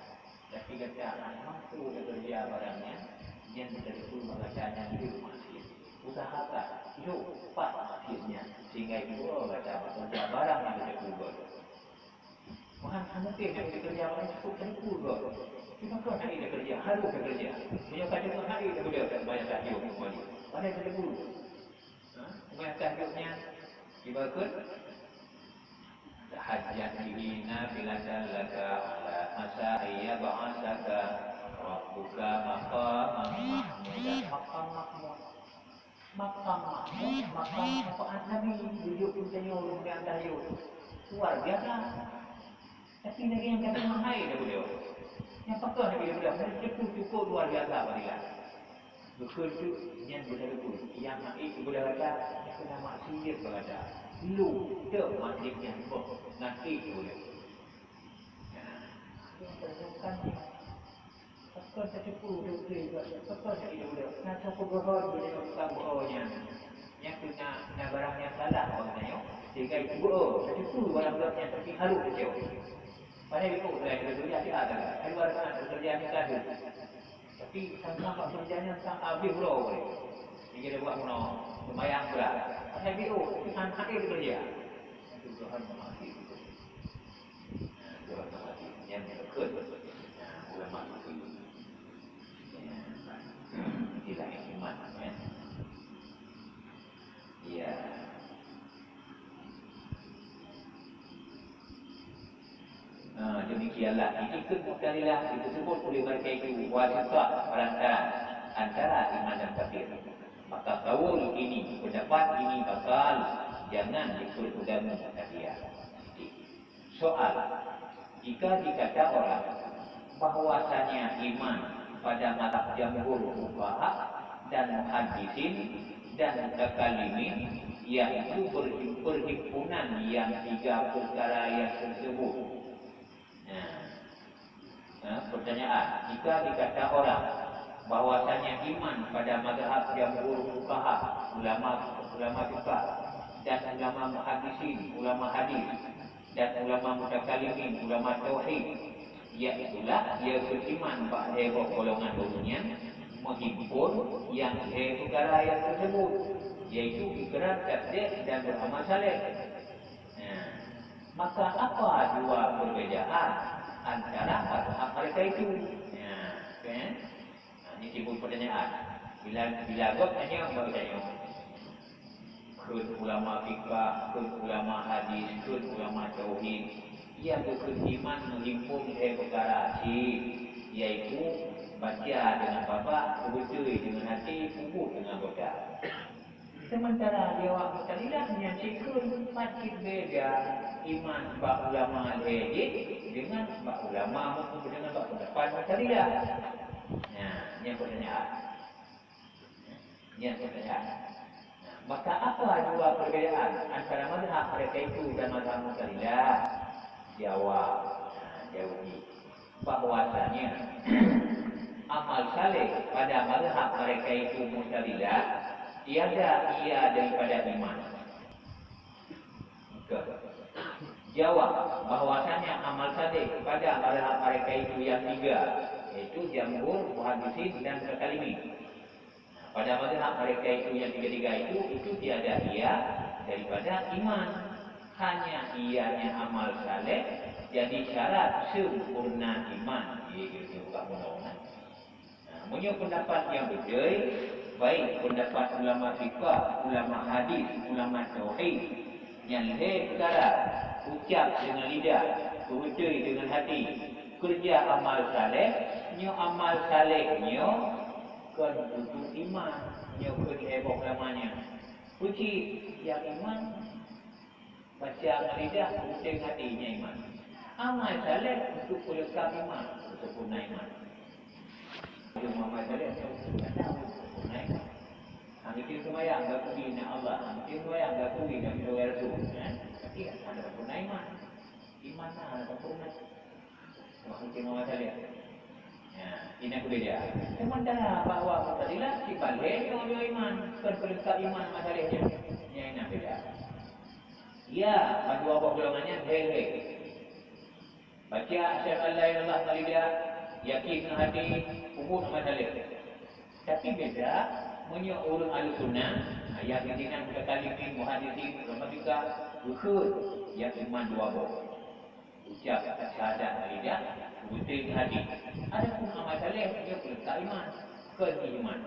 tapi gata hana mampu takeureuja barang nyan, nyan tateupeue bak gata nyan le maksiet. Usahakan, yôh, pat maksiet nyan, sehingga jibeuo gata bak keureuja barang nyang tateupeue gob. Meuhan hana mungken nyang takeureuja barang cukup tateupeue gob. Cuma kon hana takeureuja, harôh takeureuja. Meunyoe ka deungoe hana takeureuja, bayar tahajud keumbali. Padahai tateupeue. Ha? Meuhai tahajud nyan, kiban kheun, "Tahajjad bihi nafilatan laka 'asa an yab'atsaka rabbuka maqaman mahmuda." Maqam mahmud. Maqam mahmud, maqam syafaat Nabi, dudoe pun tanyoe ureueng nyang tahajud. Luar biasa. Tapi lagèe nyang kata mahai dah beliau. Nyang pakon Nabi dah beliau, cukup, cukup luar biasa fadilah. Beukeutu nyan beutôi-beutôi. Nyang hana iék keupada gata, nyang keunan maksiet bak gata. Lôn, teuh maksiet nyan boh, nyan iék keupada. Nah, nyang teuh nyoe kan, pakon tateupeue beutôi-beutôi, pakon tateupeue. Nah, teupeugöt beutôi tukang bohong nyan. Nyang keunan na barang nyang salah bak geutanyoe, sehingga itu, oh, tateupeue barang geuh nyan, tapi harôh teucok. Padahai itu, selain bekerja, tidak ada. Keluar sana, bekerja ni tak ada. Tapi sama-sama pekerjaannya tak habis bro. Dia kira buat guna sembahyang pula. Pasal B O, itu kan hati bekerja. Itu Tuhan mengasih. Nah, Tuhan mengasih. Yang berikut. Nah, ulama itu. Ya. Inilah yang iman, ya. Ya. Ha, demikianlah. Jadi, ikut Mu'tazilah itu sebut oleh mereka itu wasitah, perantara antara iman dan kafir. Maka kaul ini, pendapat ini bakal jangan diperpegang Mu'tazilah. Soal, jika dikata orang bahwasanya iman pada mazhab jamhur fuqaha dan muhaddisin dan mutakallimin, yaitu perhim-, perhimpunan yang tiga perkara yang tersebut. Nah, nah, pertanyaan, jika dikata orang bahwasanya iman pada mazhab jamhur fuqaha, ulama, ulama fiqah, dan ulama muhaddisin, ulama hadis, dan ulama mutakallimin, ulama tauhid, iaitulah ia beriman bak lhèe boh golongan ureueng nyan meuhimpon nyang lhèe peukara nyang teuseubut, yaitu ikrar, tasdiq, dan beuramal saleh. Nah, maka apa jua perbedaan antara mazhab mereka itu? Nah, kan? Nah, ini timbul pertanyaan. Bila, bila gob tanya, bagi tanya. Kheun ulama fikah, kheun ulama hadis, kheun ulama tauhid. Ia geukheun iman meuhimpon lhèe peukara cit, yaitu baca deungon babah, peubeutôi deungon até, peubuet deungon anggota. Sementara di awak Mu'tazilah nyan cit kheun, pat cit beda iman bak ulama lhèe jih deungon bak ulama mu-, deungon bak pendapat Mu'tazilah. Nah, nyan pertanyaan. Nyan pertanyaan. Nah, maka apa dua perbedaan antara mazhab mereka itu dan mazhab Mu'tazilah? Jawab. Nah, jawab ni. Bahwasanya amal saleh pada mazhab mereka itu Mu'tazilah tiada ia daripada iman. Jawab, bahwasanya amal saleh pada mazhab mereka itu yang tiga, yaitu jamhur, muhaddisin, dan mutakallimin. Pada mazhab mereka itu yang tiga-tiga itu, itu tiada ia daripada iman. Hanya ianya amal saleh jadi syarat sempurna iman. Jadi, dia buka mudah-mudahan. Nah, meunyoe pendapat nyang beutôi, baik pendapat ulama fikah, ulama hadis, ulama tauhid, nyan lhèe peukara, ucap deungon lidah, peubeutôi deungon hati, Keureuja amal saleh, nyoe amal saleh nyoe kon tutob iman, nyoe kon heboh namanya. Puji nyang iman, baca ngon lidah, peuputéng hati nyan iman. Amal saleh untuk peuleungkap iman, untuk sempurna iman. Amal saleh untuk sempurna iman. Hana seumayang gak kui na Allah, hana seumayang gak kui na Rasul, kan? Tapi hana sempurna iman. Iman hana sempurna. Maksud Imam Ghazali. Ya, ini aku beda. Sementara bahwa Mu'tazilah sibalek nyoe iman, kon peuleungkap iman Ghazali nyan. Ya, ini beda. Ya, ban dua boh golongan nyan, hei, hei. Baca asyhadu an la ilaha illallah ngon lidah, yakin ngon hati, peubuet amal saleh. Tapi beda, meunyoe ureuëng ahli sunnah, ha, yang dikenal mutakallimin, muhaddisin, ulama fiqah, bukon yang iman dua boh. Ucap syahadat ngon lidah, beutôi hati. Adapun amal saleh, nyoe peulengkap iman. Kon iman.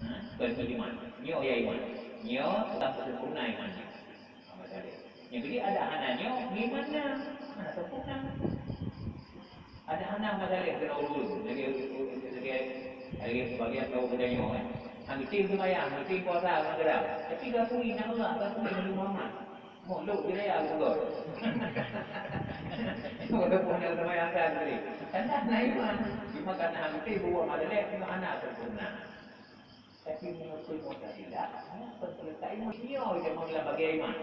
Ha? Kon iman. Nyoe ya iman. Nyoe teuntang sempurna iman nyoe. Amal saleh. Nyang jadi ada hana nyoe, iman na. Hana sempurna. Ada hana amal saleh kena urus. Lagi, lagi, lagi sebagian tahu kita nyoe, kan. Hang geutem seumayang, geutem puasa, hang geura. Tapi gakui na Allah, gakui Nabi Muhammad. Muluk je ya Allah. Walaupun ada seumayang kan tadi. Karena na iman. Cuma karena hang geutem buat amal saleh, cuma hana sempurna. Tapi meunyoe Mu'tazilah, nyoe kon peulengkap iman. Nyoe je meulah bagian iman.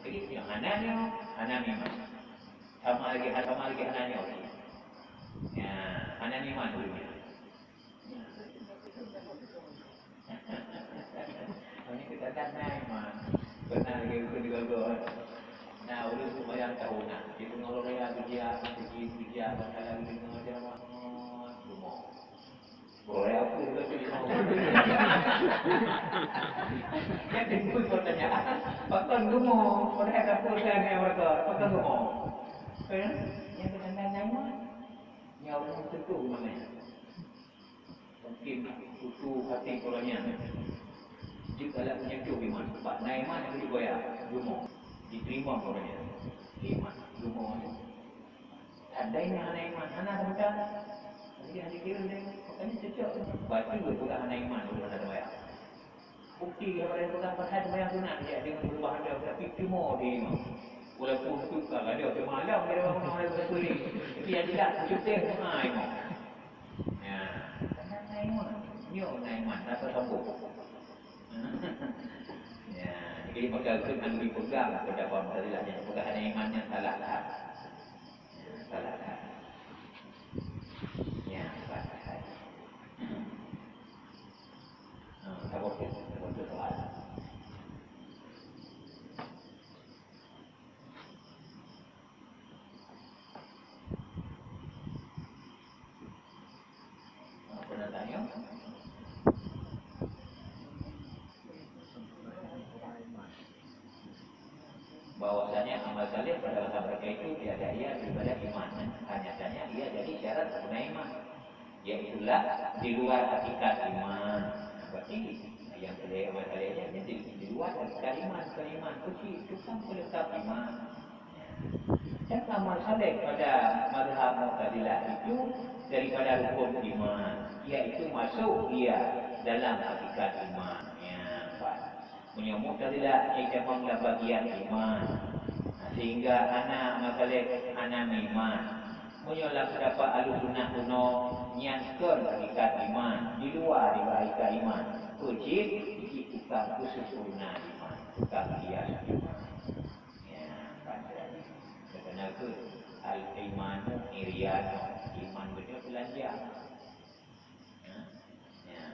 Jadi nyoe hana nyoe, hana iman. Sama lagi, sama lagi hana nyoe. Ya, hana iman dulu nyoe. Ini kita kan na iman. Benar lagi aku digagal. Nah, ulun sembahyang tahu nak. Dia mengelola kerja, kerja, kerja, bakal lagi mengelola rumah. Rumah. Boleh aku juga jadi kawan. Kan timbul pertanyaan, pakon gumoe, padahal dapur kan yang mereka, pakon gumoe. Kan? Yang kena nanya, yang orang tentu mana? Mungkin butuh hati orang yang juga lah punya tu iman. Sebab na iman yang boleh bayar, gumoe. Diterima orang yang. Iman, gumoe. Andai nyan hana iman, hana teuka. Jadi hana kira deh. Makanya cocok. Baca pula hana iman, pula hana sembahyang. Bukti daripada pegang pasal sembahyang sunat dia dengan berubah anda, tapi cuma di imam. Walaupun tukar ada semalam dia orang nak ada sekali. Tapi yang jelas, betul ha imam. Ya, hana iman. Nyoe hana iman, rasa sombong. Ya, jadi maka itu yang dipegang pendapat Mu'tazilah yang pegang hana iman yang salah. Salah kan? Ya, salah kan? Hmm, tak boleh, tak boleh soal. Apa nak tanya? Bahwasanya amal saleh pada masa mereka itu tiada ia daripada iman. Hanya saja ia jadi syarat sempurna iman. Iaitulah di luar hakikat iman. Nah, berarti yang saleh, amal salehnya dia di, di luar hakikat iman, bukan iman. Kunci tukang pelengkap iman. Dan amal saleh pada mazhab Mu'tazilah itu daripada rukun iman, iaitu masuk ia dalam hakikat iman. Ya, nampak. Meunyoe Mu'tazilah nyang itamong lam bagian iman, sehingga hana amal saleh hana iman. Meunyoe lam pendapat Ahlussunnah bunoe, nyan kon hakikat iman, di luwa daripada hakikat iman. Peue cit? Cit tukang peusempurna iman, tukang hias iman. Ya, panjang. Terkenal ke? Al-imanu miryanu. Iman beutôi telanjang. Ya. Ya.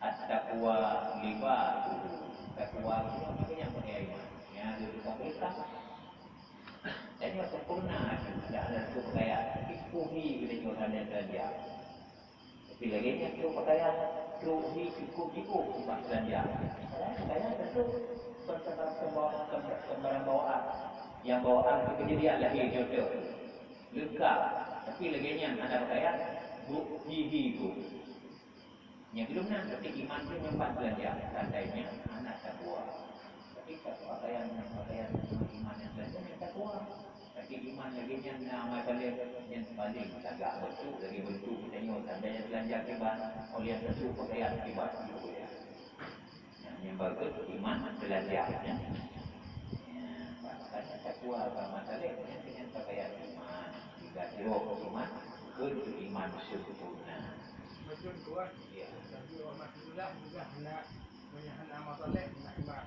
At-taqwa libasuhu. Takwa itu apa yang pakai iman? Ya, dia bukan pelengkap. Dan yang sempurna itu tidak ada satu pakaian. Tapi kuhi bila jual tanda telanjang. Tapi lagèe nyan trok pakaian, trok hi cukup jipôh bak beulanja. Pakaian, pakaian tentu sembarang bawaan. Nyang bawaan keu keujadian lahé, contoh. Leungkap. Tapi lagèe nyan hana pakaian, brôk hi-hi brôk. Nyang belum na, tapi iman tu nyang pat beulanja. Tandanya hana takwa. Tapi pakaian, pakaian iman nyang beulanja nyang takwa. Tapi iman Lagèe nyan na amal saleh nyang paléng tagak beutôi lagèe beutôi geutanyoe, tandanya beulanja kiban, oleh nyang teusu pakaian kiban. Nah, nyang bagus iman beulanja, ya. Ya, bahkan takwa agama saleh nyan dengan pakaian iman. Jika jawab iman, keu iman sempurna. Betul, Tuan. Ya. Tapi orang mati tu dah, juga hendak menyahkan amal saleh, hendak iman.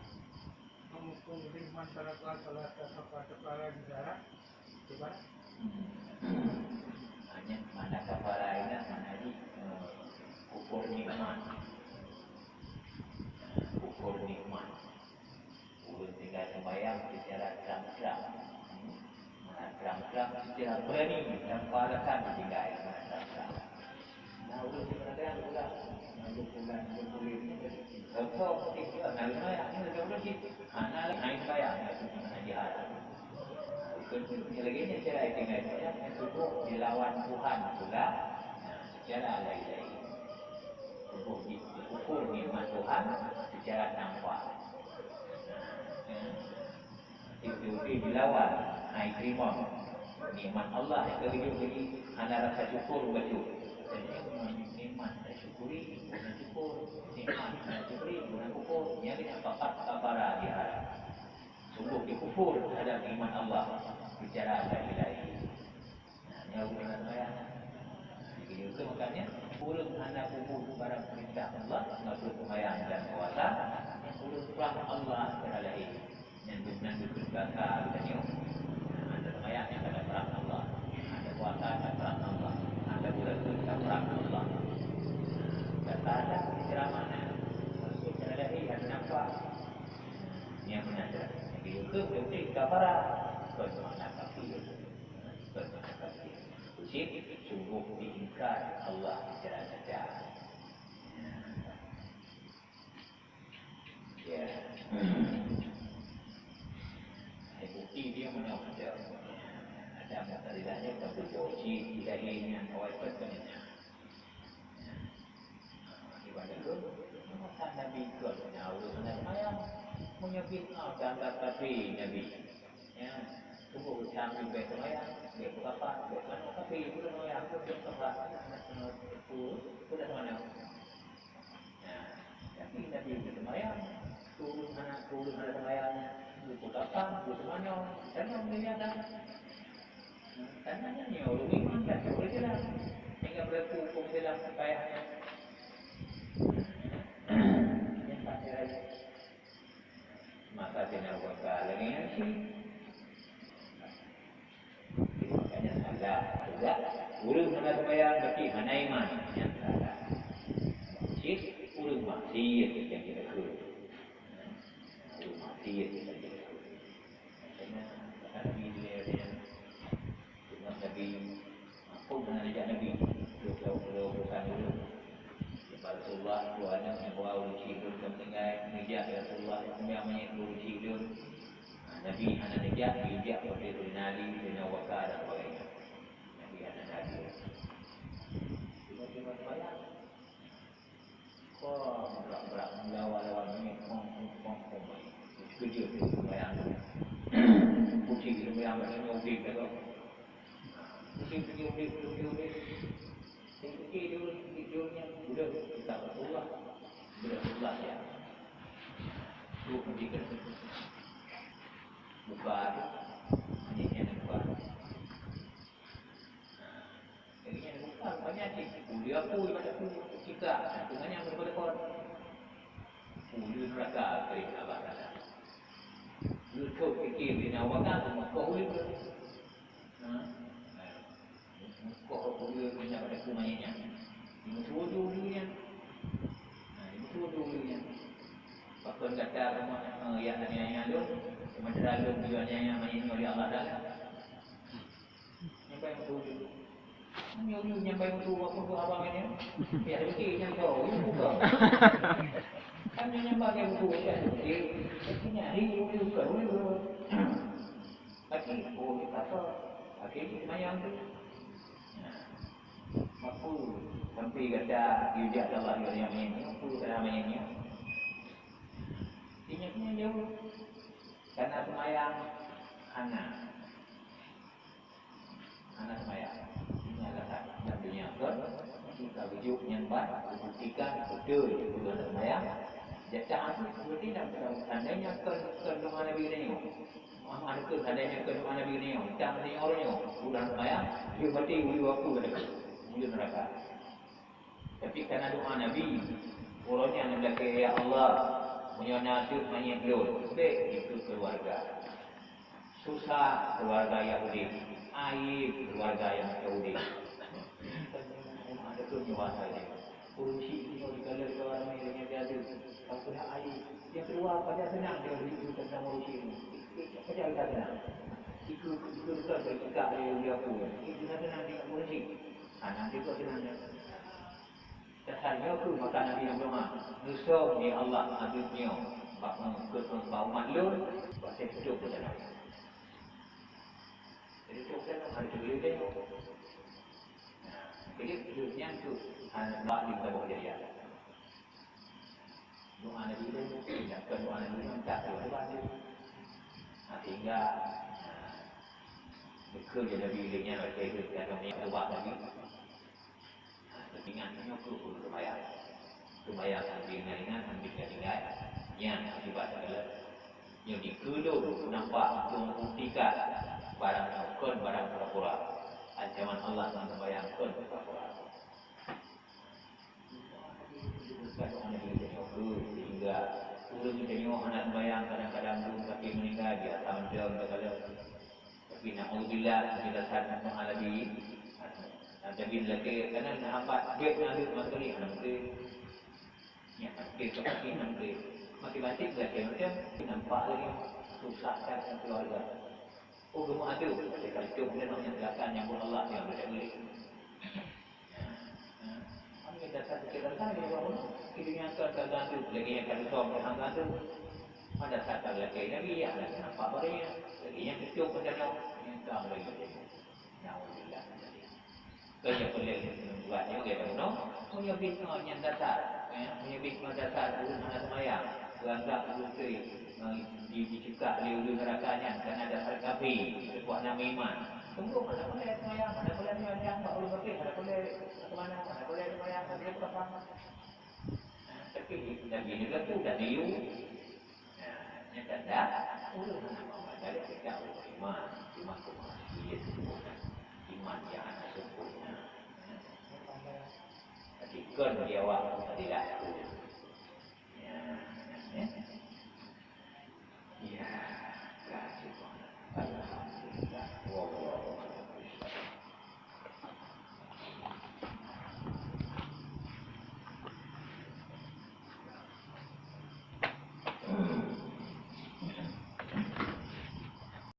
Menghukum lebih masyarakat salah satu kepala negara. Coba. Hmm. Hanya mana kafara ini, mana di, eh, kufur nikmat. Kufur nikmat. Ulun tinggai sembahyang secara terang-terang. Hmm. Mana terang-terang, secara berani, tanpa alasan ditinggai, mana terang-terang. Nah, ulun cit meunagah, ulôn, ulôn pulang, ulôn puléh ni, contoh, eh, ulôn ayah ni, ulôn cit, hana lé, hai bayang, ya, tu mana jihad. Ulôn cit, lagèe nyan cara tinggai, ya, tubuh dilawan Tuhan pula, nah, secara lain-lain. Tubuh di, diukur nikmat Tuhan secara nampak. Nah, ya. Tiep-tiep dilawan, hai teurimong. Nikmat Allah nyang ka geujok lagi hana rasa syukur bacut. Dan nyan nikmat tasyukuri, guna syukur. Nikmat tasyukuri, guna kufur. Nyan keuh pakat kafara diharap. Sungguh dikufur terhadap nikmat Allah secara lahir-lahir. Nah, nyoe ureueng hana seumayang. Jadi, itu makanya, ureueng hana peubuet barang peurintah Allah, maksud seumayang dan puasa, ureueng prang Allah secara lahir. Nyan, nyan dikeue gata geutanyoe. Nah, ada seumayang nyang ada prang Allah. Ada puasa ada prang Allah. Ada buleuen ka prang Allah. Nah, gata ada penceramah na. Maksud secara lahir hana nampak. Nyan meunan cara. Jadi, itu berarti kafara. Bukan makna kafir. Cit sunggoh diingkar Allah secara nyata. Ya. Hai bukti dia mana ada. Ada Mu'tazilah dia tak betul. Cit tidak ini yang awal pun kena. Ibadah tu, masa Nabi ikut, nah, ureueng hana seumayang. Meunyoe bid'ah, dianggap kafé Nabi. Ya, tuboh Islam bèk seumayang, bèk beukafar, bèk manoe kafé, bèk seumayang, bèk beukafar, bèk manoe, bèk manoe. Ya, tapi Nabi bèk seumayang, ureueng hana, ureueng hana seumayang, bèk beukafar, bèk manoe, dan yang mulia dah. Karena nyoe ureueng iman kan ureueng Islam. Sehingga berlaku hukum Islam payah. Yang tak ada. Maka kena buka lagi ngaji. Makanya salah juga. Ureueng hana sembahyang berarti hana iman. Yang salah. Cit ureueng maksiat yang kita keu. Ureueng maksiat yang kita keu. Karena Nabi dia, dia, Nabi, aku pernah ajak Nabi, dua puluh, dua puluh tahun dulu. Ya Rasulullah, dua anak yang bawa uji dulu, kamu tinggal, meja ya Rasulullah, yang punya banyak uji dulu. Nah, Nabi hana neujak, diajak oleh Saidina Ali, Saidina Abu Bakar dan sebagainya. Nabi hana hadir. Cuma, cuma sembahyang. Kong, brak-brak, melawan-lawan, monyet, kong, kong, kong, kong, monyet. Terkejut dia sembahyang tu. Kucing dia sembahyang, badannya obeng dah tu. Kucing pergi obeng, pergi obeng. Dia fikir dia, dia, dia, dia, udah, kita Rasulullah. Udah Rasulullah, ya. Tu pergi ke buka tu. Ini yang buka. Jadi, nyan bukan penyakit. Ulia pun pada tu, cika, dan tu banyak daripada kon. Ulia neraka, kering Allah Taala. Lu tu fikir di neraka, tu muka ulia tu. Ha? Ha. Muka ulia tu pada tu mayat nyan. Musuh tu ulia nyan. Ha, musuh tu ulia nyan. Pakon kata rumah, eh, ya aniaya lu, sementara lu dianiaya mayat nyan oleh Allah Taala. Nyampai meutuju. Nyoe nyampai meutuju, apa buat abang ini? Ya, rezeki nyang kau, ini bukan. Kan nyampai nyampai meutuju, ya, rezeki. Rezeki nyari, ini bukan, ini bukan. Tapi, oh, dia kata, akhirnya semayang tu. Nah, apa sampai kata, dia jak Allah, dia yang ini, apa kata main ni? Dia punya jauh. Karena semayang, hana. Juk nyan ban, buktikan beutôi ureueng seumayang. Jatah aku seperti dalam, dalam seandainya kon, kon doa Nabi geutanyoe. Maaf, ada kon seandainya kon doa Nabi geutanyoe. Tang tanyoe uroe nyoe, ureueng seumayang, lheueh maté, uroe aku kata, menuju neraka. Tapi karena doa Nabi, uroe nyan geulakée, "Ya Allah, meunyoe na teuk manyét lôn, bék dikeue keuluwarga." Susah keuluwarga nyang udeb, aéb keuluwarga nyang teu udeb. Ada keu nyoe asai nyoe. Ureueng syiek nyoe dikalon keu ramé nyang jadi. Ka keuneuk aéb. Nyang keudua, pajan seunang deungon hidup teuntang ureueng syiek nyoe. Pajan ka seunang. Dikeue, dikeue beutôi bak sikak lé ulée aku. Itu na seunang deungon ureueng syiek. Hana dikeue seunang nyan. Teuka nyoe kheueh maka Nabi nyang meudoa, "Neusöm, ya Allah, Habib nyoe, bak, bak umat lôn, bak teuh peutrok peutanyoe." Jadi, peutrok peutanyoe harôh teuh lé nyoe. Nah, jadi, nyan kheueh hana bak di tabah jaya. Doa Nabi nyan, bukan doa Nabi nyan, tak doa Nabi. Nah, sehingga, nah, beutôi Nabi lé nyan, beutôi, beutôi, beutôi, Nabi. Ingat nyoe keu ureueng seumayang. Seumayang sambil ingat-ingat, sambil ingat-ingat, nyan akibat teukalon. Nyoe dikeue lôn nampak, untuk membuktikan barang nyoe kon barang pura-pura. Ancaman Allah ngon seumayang kon pura-pura. Sehingga ureueng tanyoe hana seumayang, kadang-kadang belum tapi meninggal, biasa mantong teukalon. Tapi naudzubillah, kita sadar menghadapi. Nah, tapi lagi kadang hambat, duit na duit mantong ni, hana mungkin. Ya, mungkin seperti mungkin. Matematik belajar macam nampak lagi susah kan keluarga. Oh, gemuk adu, saya kali tu mungkin nak menyatakan yang Allah yang boleh boleh. Kami kata satu kita kan dia orang kita yang akan terganggu, lagi yang kami tahu yang terganggu. Pada saat lagi Nabi yang lagi nampak barunya, lagi yang kecil pun dah tahu, yang tahu lagi. Naudzubillah. Kaya boleh buat juga dia kata no. Punya fitnah yang dasar, ya, punya fitnah dasar ureueng hana semayang. Beranggap ureueng tu, eh, di, dicekak lé ureueng neraka nyan karena dasar kafir, sebuah nama iman. Sungguh mana boleh semayang, mana boleh semayang, tak boleh kafir, mana boleh ke mana, mana boleh semayang, mana boleh puasa. Tapi Nabi ni berlaku dah liu. Nah, nyan tanda ureueng hana meuamal dari kita ureueng iman, cuma keumaksiatan sempurna, iman yang hana sempurna. Tapi kon di awak adalah